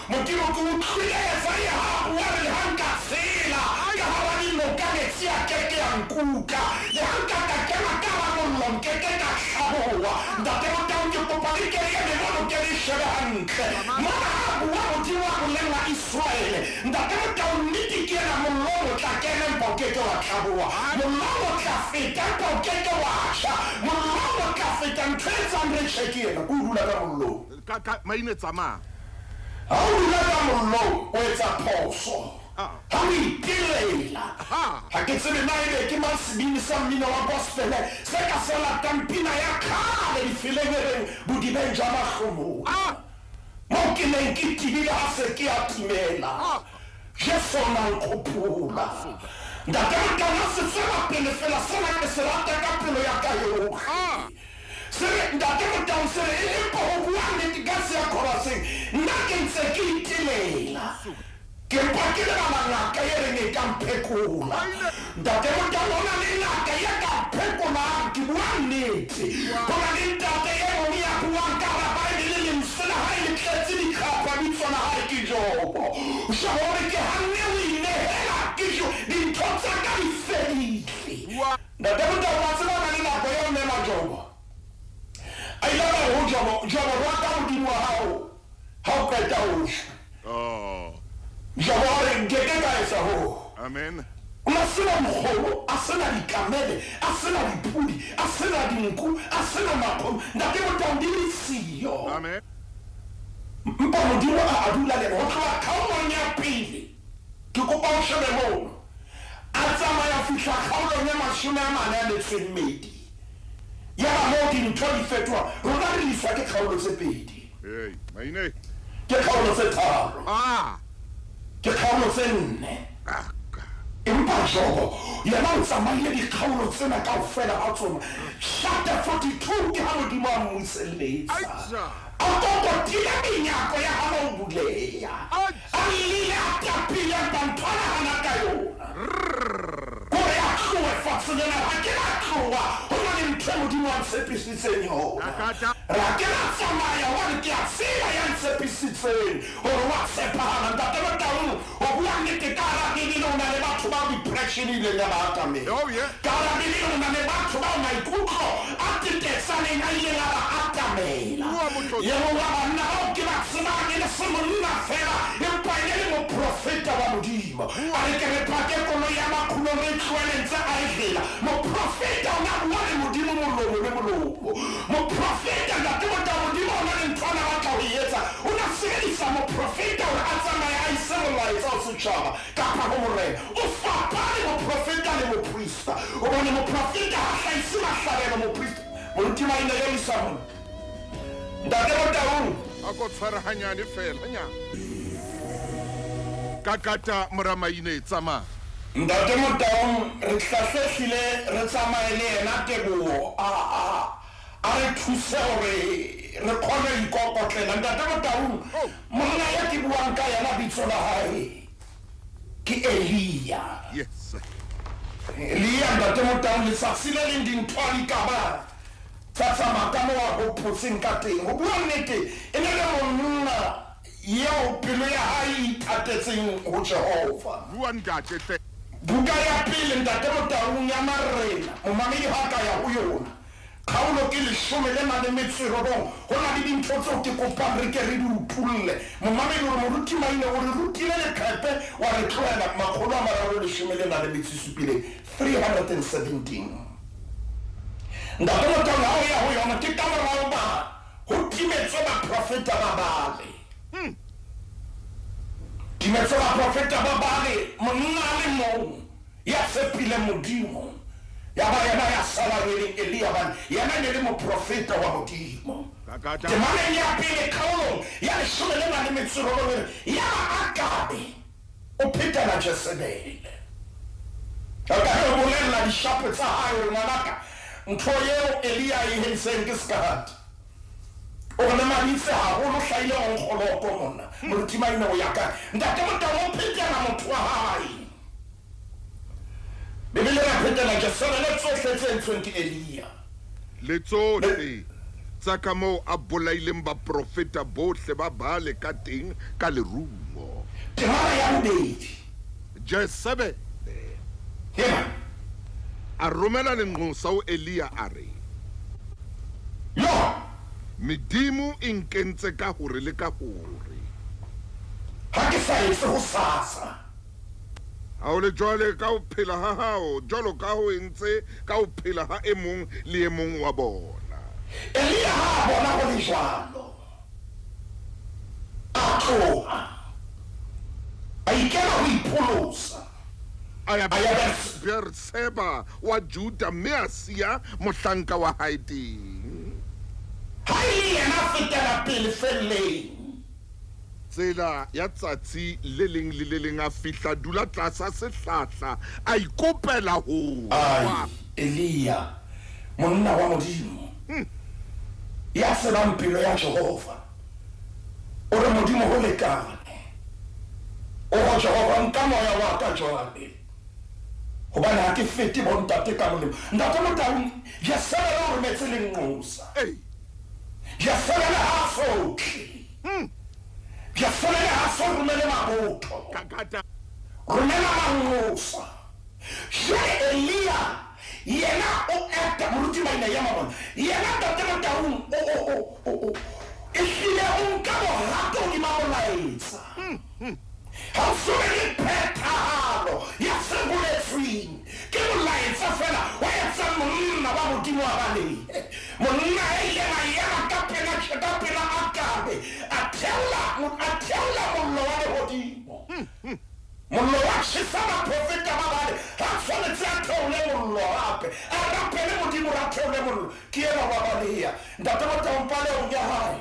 Modimo, ke utlwile Esaia ha a bua re, Leha nka tshela ka hara dinoka, metsi a ke ke a nkuka. Leha nka ka kena ka hara mollo, nke ke ka hlaboha. Ntate Motaung, ke kopa le ke le eme mono ke le shebe hantle. Mona ha a bua, Modimo a bolella Iseraele. Ntate Motaung, nnete ke ena, mollong o tla kena empa o ke ke wa hlaboha. Mollong o tla feta empa o ke ke wa tjha. Mollong o tla feta. Ntho e etsang re tjhe ke ena, ke ho dula ka mollong. Ka, ka, maine tsamaya. Ha o dula ka mollong, o etsa phoso. Ha o itelela. Ha ke tsebe na ebe ke mang sebini sa mmino wa gospele se ka se latang pina ya kgale difeleng e reng, Bodibeng jwa mahlomola. Moo ke neng ke tibile ha se ke a timela. Jesu o na nkgopola. Ntate Motala se tswela pele fela sena ke se rata ka pelo ya ka yohle. Se re, Ntate Motau se re, empa ho bua nnete ka se ya choruseng nna ke ntse ke itelela. Ke mpa ke lebala ngaka e reng e ka mphekola. Ntate Motau ho na le ngaka e ka mphekolang, ke bua nnete. Ho na le ntate e mong ya buang ka hara Baebele lentswe la hae le tletse dikgapha bitso la hae ke Jobo. Jobo o re ke hanne ho inehela ke jo dintho tsa ka di fedile. Ntate Motau wa tseba na le nako eo mme Majobo a ile a re ho Jobo, Jobo rwaka Modimo wa hao ha o qeta ho shwa. Jobo a re, Nke ke ka etsa hoo. Amen. O ne a se na dikgomo, a se na dikamele, a se na dipodi, a se na dinku, a se na makgomo. Ntate Motau di le siyo. Amen. Empa Modimo a a dula le yena ho tloha kgaolong ya pele. Ke kopa o shebe mono. A tsamaya ho fihla kgaolong ya 48. Yaba moo dintho di fetoha. Rona re liswa ke kgaolo tse pedi. Hey, maine. Ke kgaolo tse tharo. Ah. Ke kgaolo tse nne. Ah. Empa Jobo yena o tsamaile dikgaolo tsena kaofela ha tsona. Chapter 42 ke ha Modimo a mmuselletsa. A kokotile menyako ya hana ho buleha. A llile a tapile empa ntho a nahana ka yona. Kore a tlohe fatshe lena, ha ke na tloha, ho na le ntho e Modimo a ntshepisitseng yona. Ra ke na tsamaya hobane ke a tseba ya ntshepisitseng hore wa tshepahala. Ntate Motaung, ho bua nnete ka hara Bibele ho na le batho bao depression e ileng ya ba atamela. Oh, yeah. Ka hara Bibele ho na le batho bao maikutlo a tetetsaneng a ileng a ba atamela. Bua, Motlotlo. E mong wa banna bao ke ba tsebang e ne se monna feela empa e ne le moprofeta wa Modimo. Bua. A re ke re pake koloi ya makgulong re e tlohele ntse a e hela. Moprofeta o ne a bua le Modimo molomo le molomo. Moprofeta, Ntate Motao, Modimo o na le ntho a na batla ho e etsa. O ne a sebedisa moprofeta hore a tsamaye a ise molaetsa ho setjhaba kapa ho morena. O fapane moprofeta le moprista, hobane Moprofeta ha hlahise mahlabelo, moprista. Moruti Maina yo isa mona. Ntate Motaung. A ko tshware hanyane fela, hanyane. Kakata mora Maine, tsamaya. Ntate Motaung, re tla hle hlile re tsamaye le yena Teboho a, a, a re thuse hore re kgone ho ikokotlela. Ntate Motaung, Oh. monna ya ke buang ka yena bitso la hae ke Elia. Yes. Elia, Ntate Motaung, letsatsi le leng dintho ha di ka ba tsa tsamaya ka moo a hopotseng ka teng. Ho bua nnete, e ne le monna eo pelo ya hae e ithatetseng ho Jehova. Bua ntate hle. Buka ya pele, Ntate Motaung, ya Marena, momamedi ha a ka ya ho yona. Kgaolo ke leshome le nang le metso e robong. Ho na le dintho tseo ke kopang re ke re di utolle. Momamedi o re, Moruti Maine, o re rutile leqhepe wa re tlohela. 317, 317. Ntate Motaung, ha o ya ho yona, ke ka mora hoba ho timetswe baprofeta ba Baale. Timetswe baprofeta ba Baale, monna a le mong ya tshepileng Modimo, ya ba yena ya salang e leng Elia, hobane yena e ne le moprofeta wa Modimo. Temaneng ya pele kgaolong ya leshome le nang le metso e robong e re, Yaba Akabe o phetela Jesebele. A ka re o bolella dishapo tsa hae hore, Ngwanaka, ntho eo Elia a e entseng ke sekate. O re lemaditse haholo, o hlahile onkgoloko mona. Moruti Maine o ya kae? Ntate Motau o phetela motho wa hae. Bibele e re a phetela Jesebele tsohle tse entsweng ke Elia. Le tsohle tsa ka moo a bolaileng baprofeta bohle ba Baale ka teng ka lerumo. Temana ya bobedi. Jesebele Ema. a romela lenqosa ho Elia, a re, Yo! Medimo e nkentse ka hore le ka hore. Ha ke sa etse hosasa. Ha ho le jwale ka ho phela ha hao, jwalo ka ho entse ka ho phela ha e mong le e mong wa bona. Elia ha a bona ho le jwalo, a tloha, a ikela ho ipholosa. A ya Beerseba wa Juda mme a siya mohlanka wa hae teng. Ha e le yena a fetela pele felleng. Tsela ya tsatsi le leng le le leng a fihla a dula tlasa sehlahla, a ikopela ho shwa. Ai, Elia, monna wa Modimo, ya tsebang pelo ya Jehova, o re, Modimo, ho lekane. Oho Jehova, nka moya wa ka jwale, hobane ha ke fete bontate ka molemo. Ntate Motaung, Jesebele o rometse lenqosa. Jesebele ha a so tle. Jesebele ha so romele mabotho. Romela manqosa. Jwale Elia yena o acta, Moruti Maina ema mona. Yena Ntate Motaung o, o, o, o, o, ehlile o nka bohato hodima molaetsa. Ha ho so be le phethahalo ya se boletsweng. Ke molaetsa feela o etsang monna wa Modimo a balehe. Monna ya ileng a ema ka pela, ka pela Akabe, a theola, a theola mollo wa lehodimo. Mollo wa tjhesa baprofeta ba Baale. Ha tshwanetse a theole mollo hape, a rapele Modimo hore a theole mollo. Ke enwa wa baleha. Ntate Motaung palehong ya hae.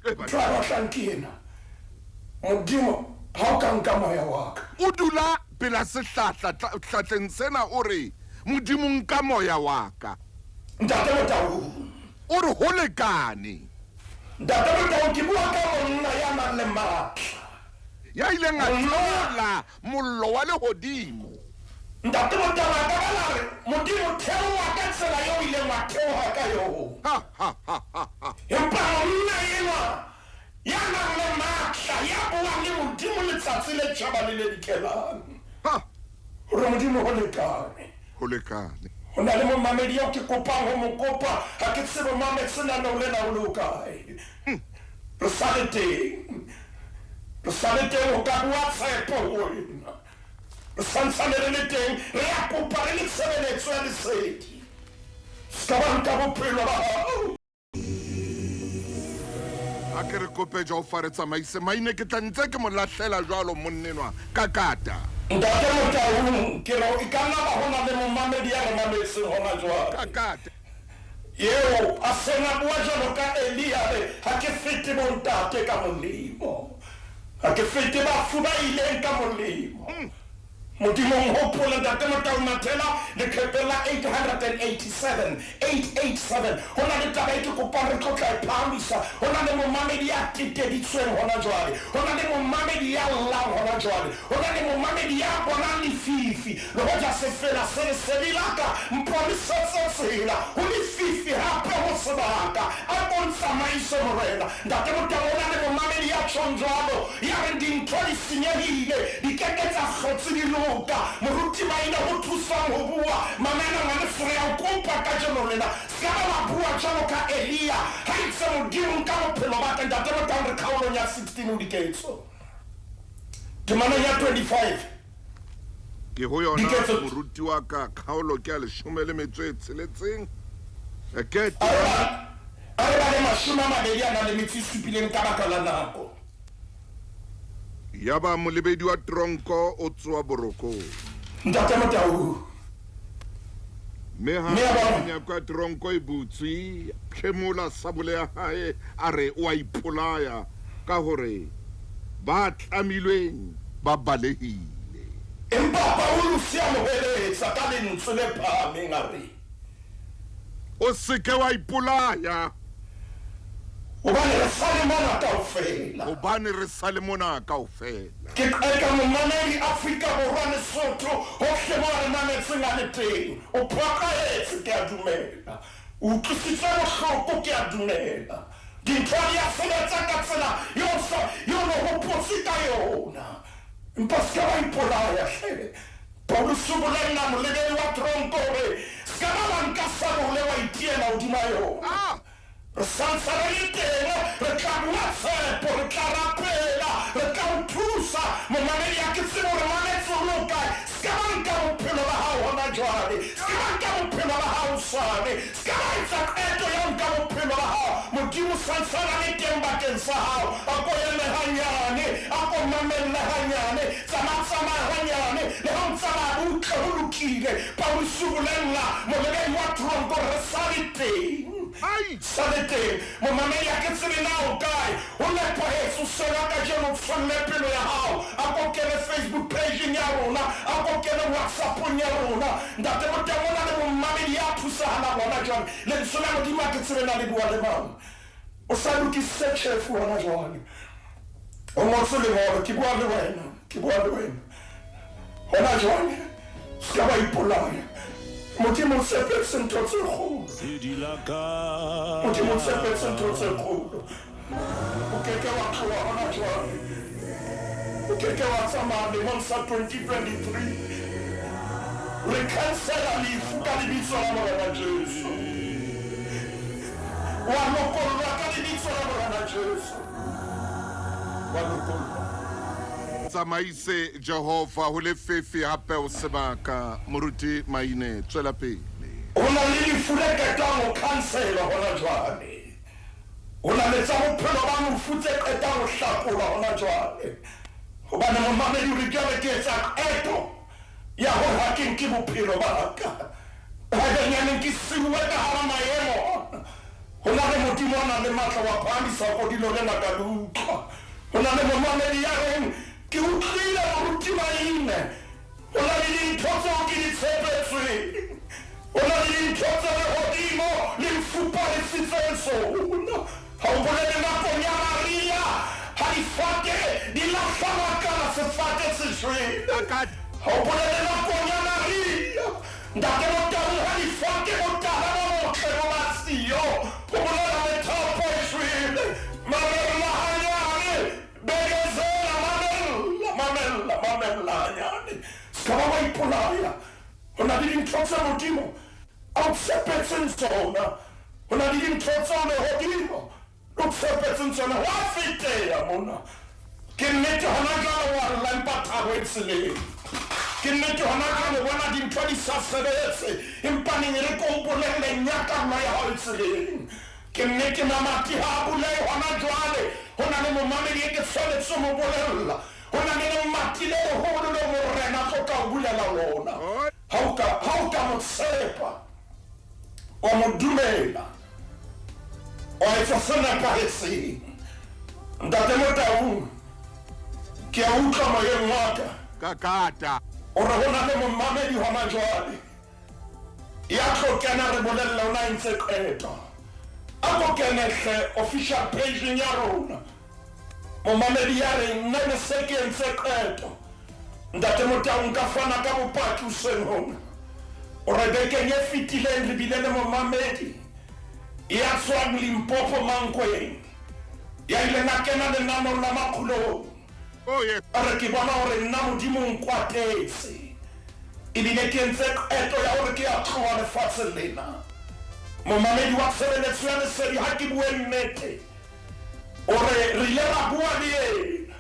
Ntho a batlang ke ena, Modimo, ha o ka nka moya wa ka. O dula pela sehlahla hlahleng sena, o re, Modimo, nka moya wa ka. Ntate Motaung. O re, Ho lekane. Ntate Motaung, ke bua ka monna ya nang le matla. Ya ileng a theola mollo wa lehodimo. Ntate Motaung a ka ba la re, Modimo, theoha ka tsela eo o ileng wa theoha ka yona. Empa monna enwa ya nang le matla, ya buang le Modimo letsatsi le tjhaba le le dikelang, hore Modimo, ho lekane. Ho lekane. Ho na le momamedi eo ke kopang ho mo kopa, ha ke tsebe o mametse lenaneo lena o le hokae. Re sa le teng. Re sa le teng ho ka bua tshepo ho wena. Re sa ntsane re le teng, re a kopa re le tshebeletso ya lesedi. Se ka ba nka bophelo ba hao. A ke re kope Jehova re tsamaise maine ke tla ntse ke mo lahlela jwalo monnenwa ka kata. Ntate Motaung, ke re e ka nna ba ho na le momamedi ya re mametseng hona jwale. Kakate. Eo a seng a bua jwalo ka Elia re, Ha ke fete bontate ka molemo. Ha ke fete bafu ba ileng ka molemo. Modimo nhopole Ntate Motau Mathela leqhepeng la 887, 887. Ho na le taba e ke kopang re tlo tla e phahamisa. Ho na le momamedi ya teteditsweng hona jwale. Ho na le momamedi ya llang hona jwale. Ho na le momamedi ya bonang lefifi. Le hoja sefela se re, Sedi la ka, mponesetse tsela. Ho lefifi hape ho sebaka. A ko ntsamaise, Morena. Ntate Motau, ho na le momamedi ya tjhong jwalo, ya reng dintho di senyehile, di ke ke tsa hlotse di loka. Moruti Maine, ho thusang ho bua. Mamela, ngwaneso, re a o kopa kajeno lena, se ka ba wa bua jwalo ka Elia, ha itse, Modimo, nka bophelo ba ka. Ntate Motau, re kgaolong ya 16 ho Diketso, temaneng ya 25. Ke ho yona, Diketso. moruti wa ka, kgaolo ke ya 16. Ke A re ba, a re bale 27 ka baka la nako. Yaba molebedi wa tronko o tsoa borokong. Ntate Motau. Mme ha Mme a bona. menyako ya tronko e butswe, phemola sabole ya hae, a re o a ipolaya ka hore ba tlamilweng ba balehile. Empa Pauluse a mo hweletsa ka lentswe le phahameng, a re. O se ke wa ipolaya. Hobane re sa le mona kaofela. Hobane re sa le mona kaofela. Ke qeka momamedi Afrika Borwa, Lesotho, hohle moo a re mametseng a le teng. O phoqahetse, ke a dumela. O utlwisitswe bohloko, ke a dumela. Dintho ha di a sebetsa ka tsela eo o sa, eo o ne o hopotse ka yona. Empa se ka wa ipolaya hle. Pauluse o bolella molebedi wa tronko hore, Se ka ba wa nka sabole wa itiela hodima yona. Re sa ntse re le teng, re tla bua tshepo, re tla rapela, re tla o thusa. Momamedi, ha ke tsebe hore mametse o le hokae. Se ka ba nka bophelo ba hao hona jwale. Se ka ba nka bophelo ba hao hosane. Se ka ba etsa qeto ya ho nka bophelo ba hao. Modimo o sa ntse a na le teng bakeng sa hao. A ko eme hanyane, a ko mamelle hanyane, tsamaya-tsamaya hanyane, le ha o tsamaya butle, ho lokile. Pauluse o bolella molebedi wa tronko hore re sa le teng. Sa le teng. Momamedi, ha ke tsebe na o kae. Ho nepahetse o sena kajeno, o tsholle pelo ya hao. A ko kene Facebook page-eng ya rona, a ko kene WhatsApp-ong ya rona. Ntate Moteng, o na le momamedi ya thusahalang hona jwale. Lentswe la Modimo ha ke tsebe na le bua le mang. O sa lokisitse tjhefu hona jwale. O ngotse lengolo, ke bua le wena, ke bua le wena. Hona jwale, se ka wa ipolaya. Modimo o tshepetse ntho tse kgolo. Modimo o tshepetse ntho tse kgolo. O ke ke wa tloha hona jwale. O ke ke wa tsamaya lemong sa 2023. Re khansela lefu ka lebitso la Morena Jesu. Wa lokollwa ka lebitso la Morena Jesu. Wa lokollwa. Tsamaise Jehova ho lefefe hape ho sebaka. Moruti Maine, tswela pele. Ho na le lefu le qetang ho khanselwa hona jwale. Ho na le tsa bophelo ba mofu tse qetang ho hlakolwa hona jwale. Hobane momamedi o re, Jwale ke etsa qeto ya hore ha ke nke bophelo ba ka. Haebenyaneng ke siuwe ka hara maemo ana. Ho na le Modimo a nang le matla wa phahamisa kodilo lena ka le utlwa. Ho na le momamedi ya reng, Ke utlwile moruti Maine. Ho na le dintho tseo ke di tshepetsweng. Ho na le dintho tse lehodimo le mfuparisitseng tsona. Ha o bolele nakong ya mariha ha difate di lahla makala sefate se shwele. Ha o bolele nakong ya mariha Ntate Motau ha difate botala bo botle bo ba siyo. Ho bolela methapo e shwele. Mamella hanyane, bekezela, mamella, mamella, mamella hanyane. Se ka ba wa ipolaya. Ho na le dintho tse Modimo a o tshepetseng tsona. Ho na le dintho tseo lehodimo le o tshepetseng tsona. Ho a feteha mona. Ke nnete hona jwale wa lla empa thabo e tseleng. Ke nnete hona jwale o bona dintho di sa sebetse empa neng e re ke o bolelle nyakallo ya hao e tseleng. Ke nnete mamati ha a bulehe hona jwale. Ho na le momamedi e ke tshwanetse ho mo bolella. Ho na le lemati le leholo leo Morena a tlo tla o bulela lona. Ha o ka, ha o ka mo tshepa, wa mo dumela, wa etsa se nepahetseng. Ntate Motaung, ke a utlwa moyeng wa ka. Ka kata. O re ho na le momamedi hona jwale ya tlo kena re bolelle o na entse qeto. A ko kene hle official page-eng ya rona. Momamedi ya reng, Nna ne se ke entse qeto. Ntate Motaung nka fana ka bopaki hoseng hona. O re bekeng e fetileng re bile le momamedi ya tswang Limpopo Mankweng ya ileng a kena lenaneong la Makgulong. Oh yes. A re ke bona hore nna Modimo o nkwatetse ebile ke entse qeto ya hore ke ya tloha lefatsheng lena. Momamedi wa tshebeletso ya lesedi ha ke bue nnete. O re, Re ile ra bua le yena.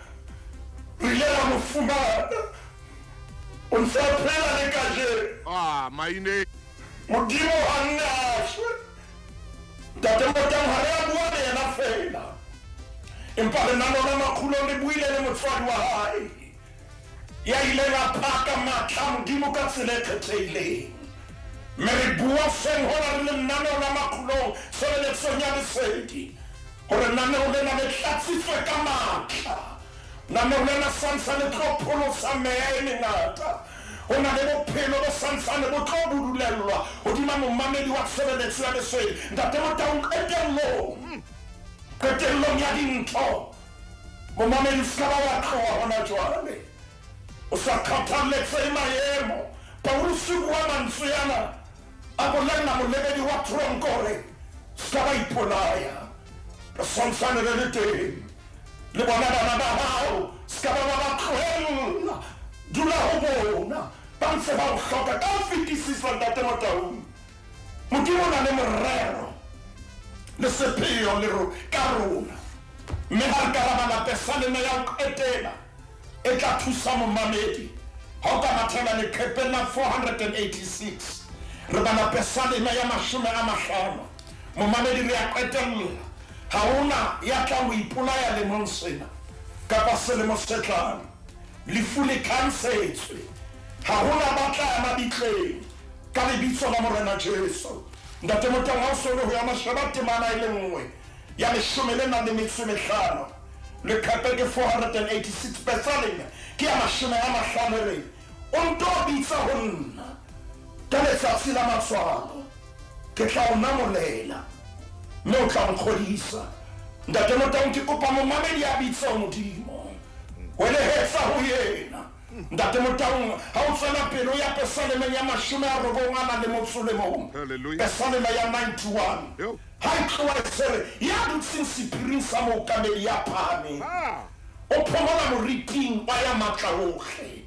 Re ile ra mo fumana. O ntse a phela le kajeno. Ah, maine. Modimo ha nne a shwe. Ntate Motang ha re a bua le yena feela. Empa lenaneo la Makgulong le buile le motswadi wa hae. ya ileng a paka matla a Modimo ka tsela e kgethehileng. Mme re bua hoseng hona re le lenaneo la Makgulong tshebeletsong ya Lesedi, hore lenaneo lena le tlatsitswe ka matla. Lenaneo lena santsane le tlo pholosa meya e mengata. Ho na le bophelo bo santsane bo tlo budulellwa hodima momamedi wa tshebeletso ya Lesedi. Ntate Motaung, qetellong, qetellong ya dintho, Momamedi, o se ka ba wa tloha hona jwale. O sa kgathalletsehe maemo. Pauluse o bua mantswe ana a bolella molebedi wa tronko hore se ka ba ipolaya. Re santsane re le teng. Le bona bana ba hao se ka ba wa ba tlohella. Dula ho bona. Ba ntse ba o hloka ka ho fetisisa, Ntate Motaung. Modimo o na le morero le sepheo le ka rona, mme ha re ka ra bala pesaleme ya ho qetela e tla thusa momamedi ha o ka mathela leqhepeng la 486 re bala pesaleme ya 50. Momamedi, re a qetella. Ha ho na ya tlang ho ipolaya lemong sena kapa selemo se tlang. Lefu le khansetswe. Ha ho na ba tla ya mabitleng. Ka Lebitso la Morena Jesu. Ntate Motang, ha o so le ho yona, sheba temana e le nngwe ya leshome le nang le metso e mehlano. Leqhepe ke 486, Pesaleme ke ya 50 e reng, O nto bitsa ho nna ka letsatsi la matswalo, ke tla o namolela, mme o tla nkgodisa. Ntate Motaung, ke kopa momamedi a bitse ho Modimo, hwelehetsa ho yena. Ntate Motaung, ha o tswela pele o ya Pesalemeng ya 90 a nang le motso le mong, Pesalema ya 91, ha e tloha e se re, Ya dutseng sephiring sa Mookamedi ya Phahameng, o phomola moriting wa Ya Matla Wohle.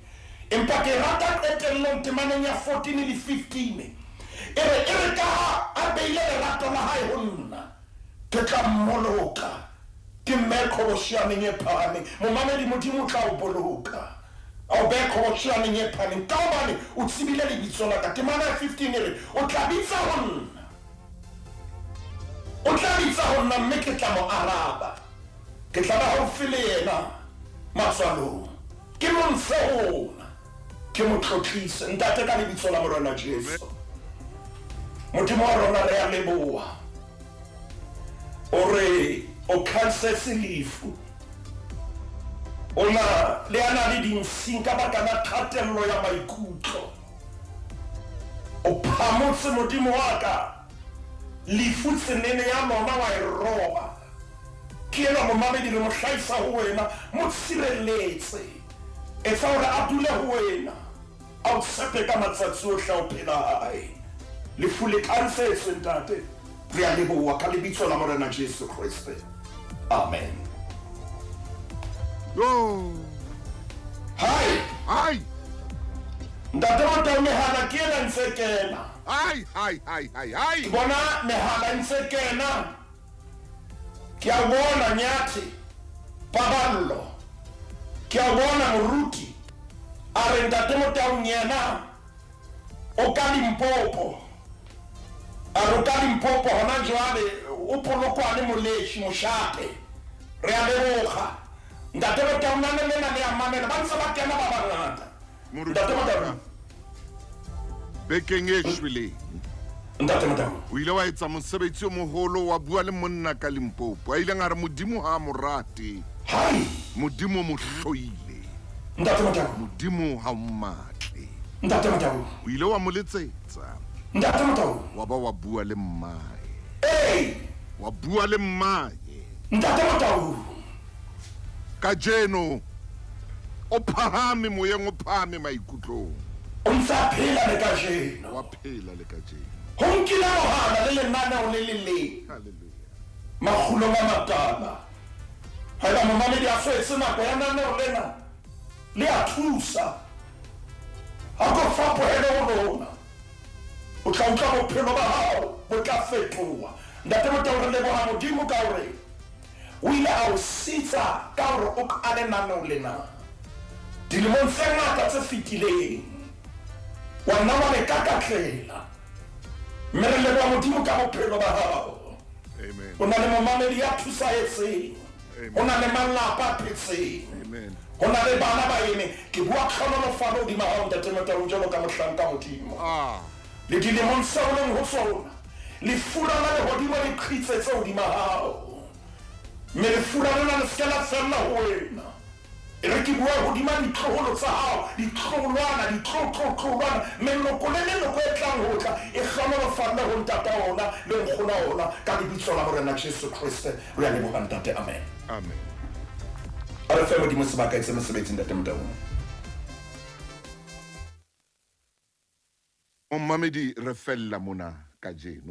Empa ke rata qetellong temaneng ya 14 le 15, e re, E re kaha a beile lerato la hae ho nna, ke tla mmoloka. Ke mmehe qhobosheaneng e phahameng. Momamedi, Modimo o tla o boloka, a o behe qhobosheaneng e phahameng, kahobane o tsebile lebitso la ka. Temana ya 15 e re, O tla bitsa ho nna, o tla bitsa ho nna, mme ke tla mo araba. Ke tla ba haufi le yena matswalong, ke mo ntshe ho ona, ke mo tlotlise. Ntate, ka lebitso la Morena Jesu, Modimo wa rona, re a leboha. O re o khansetse lefu. O na le a na le dinsing ka baka la kgatello ya maikutlo. O phamotse Modimo wa ka, lefu tsenene ya lona wa e roba. Ke enwa momamedi re mo hlahisa ho wena, mo tshireletse. Etsa hore a dule ho wena. A o tshepe ka matsatsi ohle a ho phela ha hae. Lefu le khansetswe, Ntate. Re a leboha ka Lebitso la Morena Jesu Kreste. Amen. Yo. Hai. Hai. Ntate Motau, mehala ke ena ntse kena. Hai, hai, hai, hai, hai. Ke bona mehala ntse kena. Ke a o bona Nyathi, Paballo. Ke a o bona Moruti. A re Ntate Motaung yena o ka Limpopo. A re o ka Limpopo hona jwale o Polokwane Moleši Mošate. Re a leboga. Ntate Motaung, nane lena le a mamela, ba ntse ba kena ba bangata. Ntate Motaung. Bekeng e shweleng. Ntate Motaung. O ile wa etsa mosebetsi o moholo wa bua le monna ka Limpopo. A ileng a re Modimo ha a mo rate. Hai. Modimo o mo hloile. Ntate Motaung. Modimo ha o mmatle. Ntate Motaung. O ile wa mo letsetsa. Ntate Motaung. Wa ba wa bua le mmae. Ee. Wa bua le mmae. Ntate Motaung. Kajeno o phahame moyeng, o phahame maikutlong. O ntse a phela le kajeno. Wa phela le kajeno. Ho nkile mohala le lenaneo le le leng. Hallelujah. Makgulong a matala. Haeba momamedi a so etse nako ya naneo lena, le a thusa. Ha ko fapohele ho lona. O tla utlwa bophelo ba hao bo tla fetoha. Ntate Motaung, re leboha Modimo ka hore o ile a o sitsa ka hore o qale naneo lena. Dilemong tse ngata tse fetileng, wa nna wa le kakatlela. Mme re leboha Modimo ka bophelo ba hao. Amen. O na le momamedi ya thusahetseng. Amen. O na le malapa a phetseng. Amen. Ho na le bana ba emeng. Ke bua tlhonolofalo hodima hao, Ntate Motaung, jwalo ka mohlanka Modimo. Ah. Le dilemong tseo o leng ho tsona, lefura la lehodimo le qhitsetse hodima hao. Mme lefura lena le se ke la fella ho wena. E re ke bua hodima ditloholo tsa hao, ditloholwana, ditlotlotloholwana, meloko le meloko e tlang ho tla e hlonolofalle ho ntata ona le nkgona ona ka lebitso la Morena Jesu Kreste. Re a leboha Ntate. Amen. Amen. A re fe Modimo sebaka etse mosebetsi Ntate Motaung. Momamedi, re fella mona kajeno.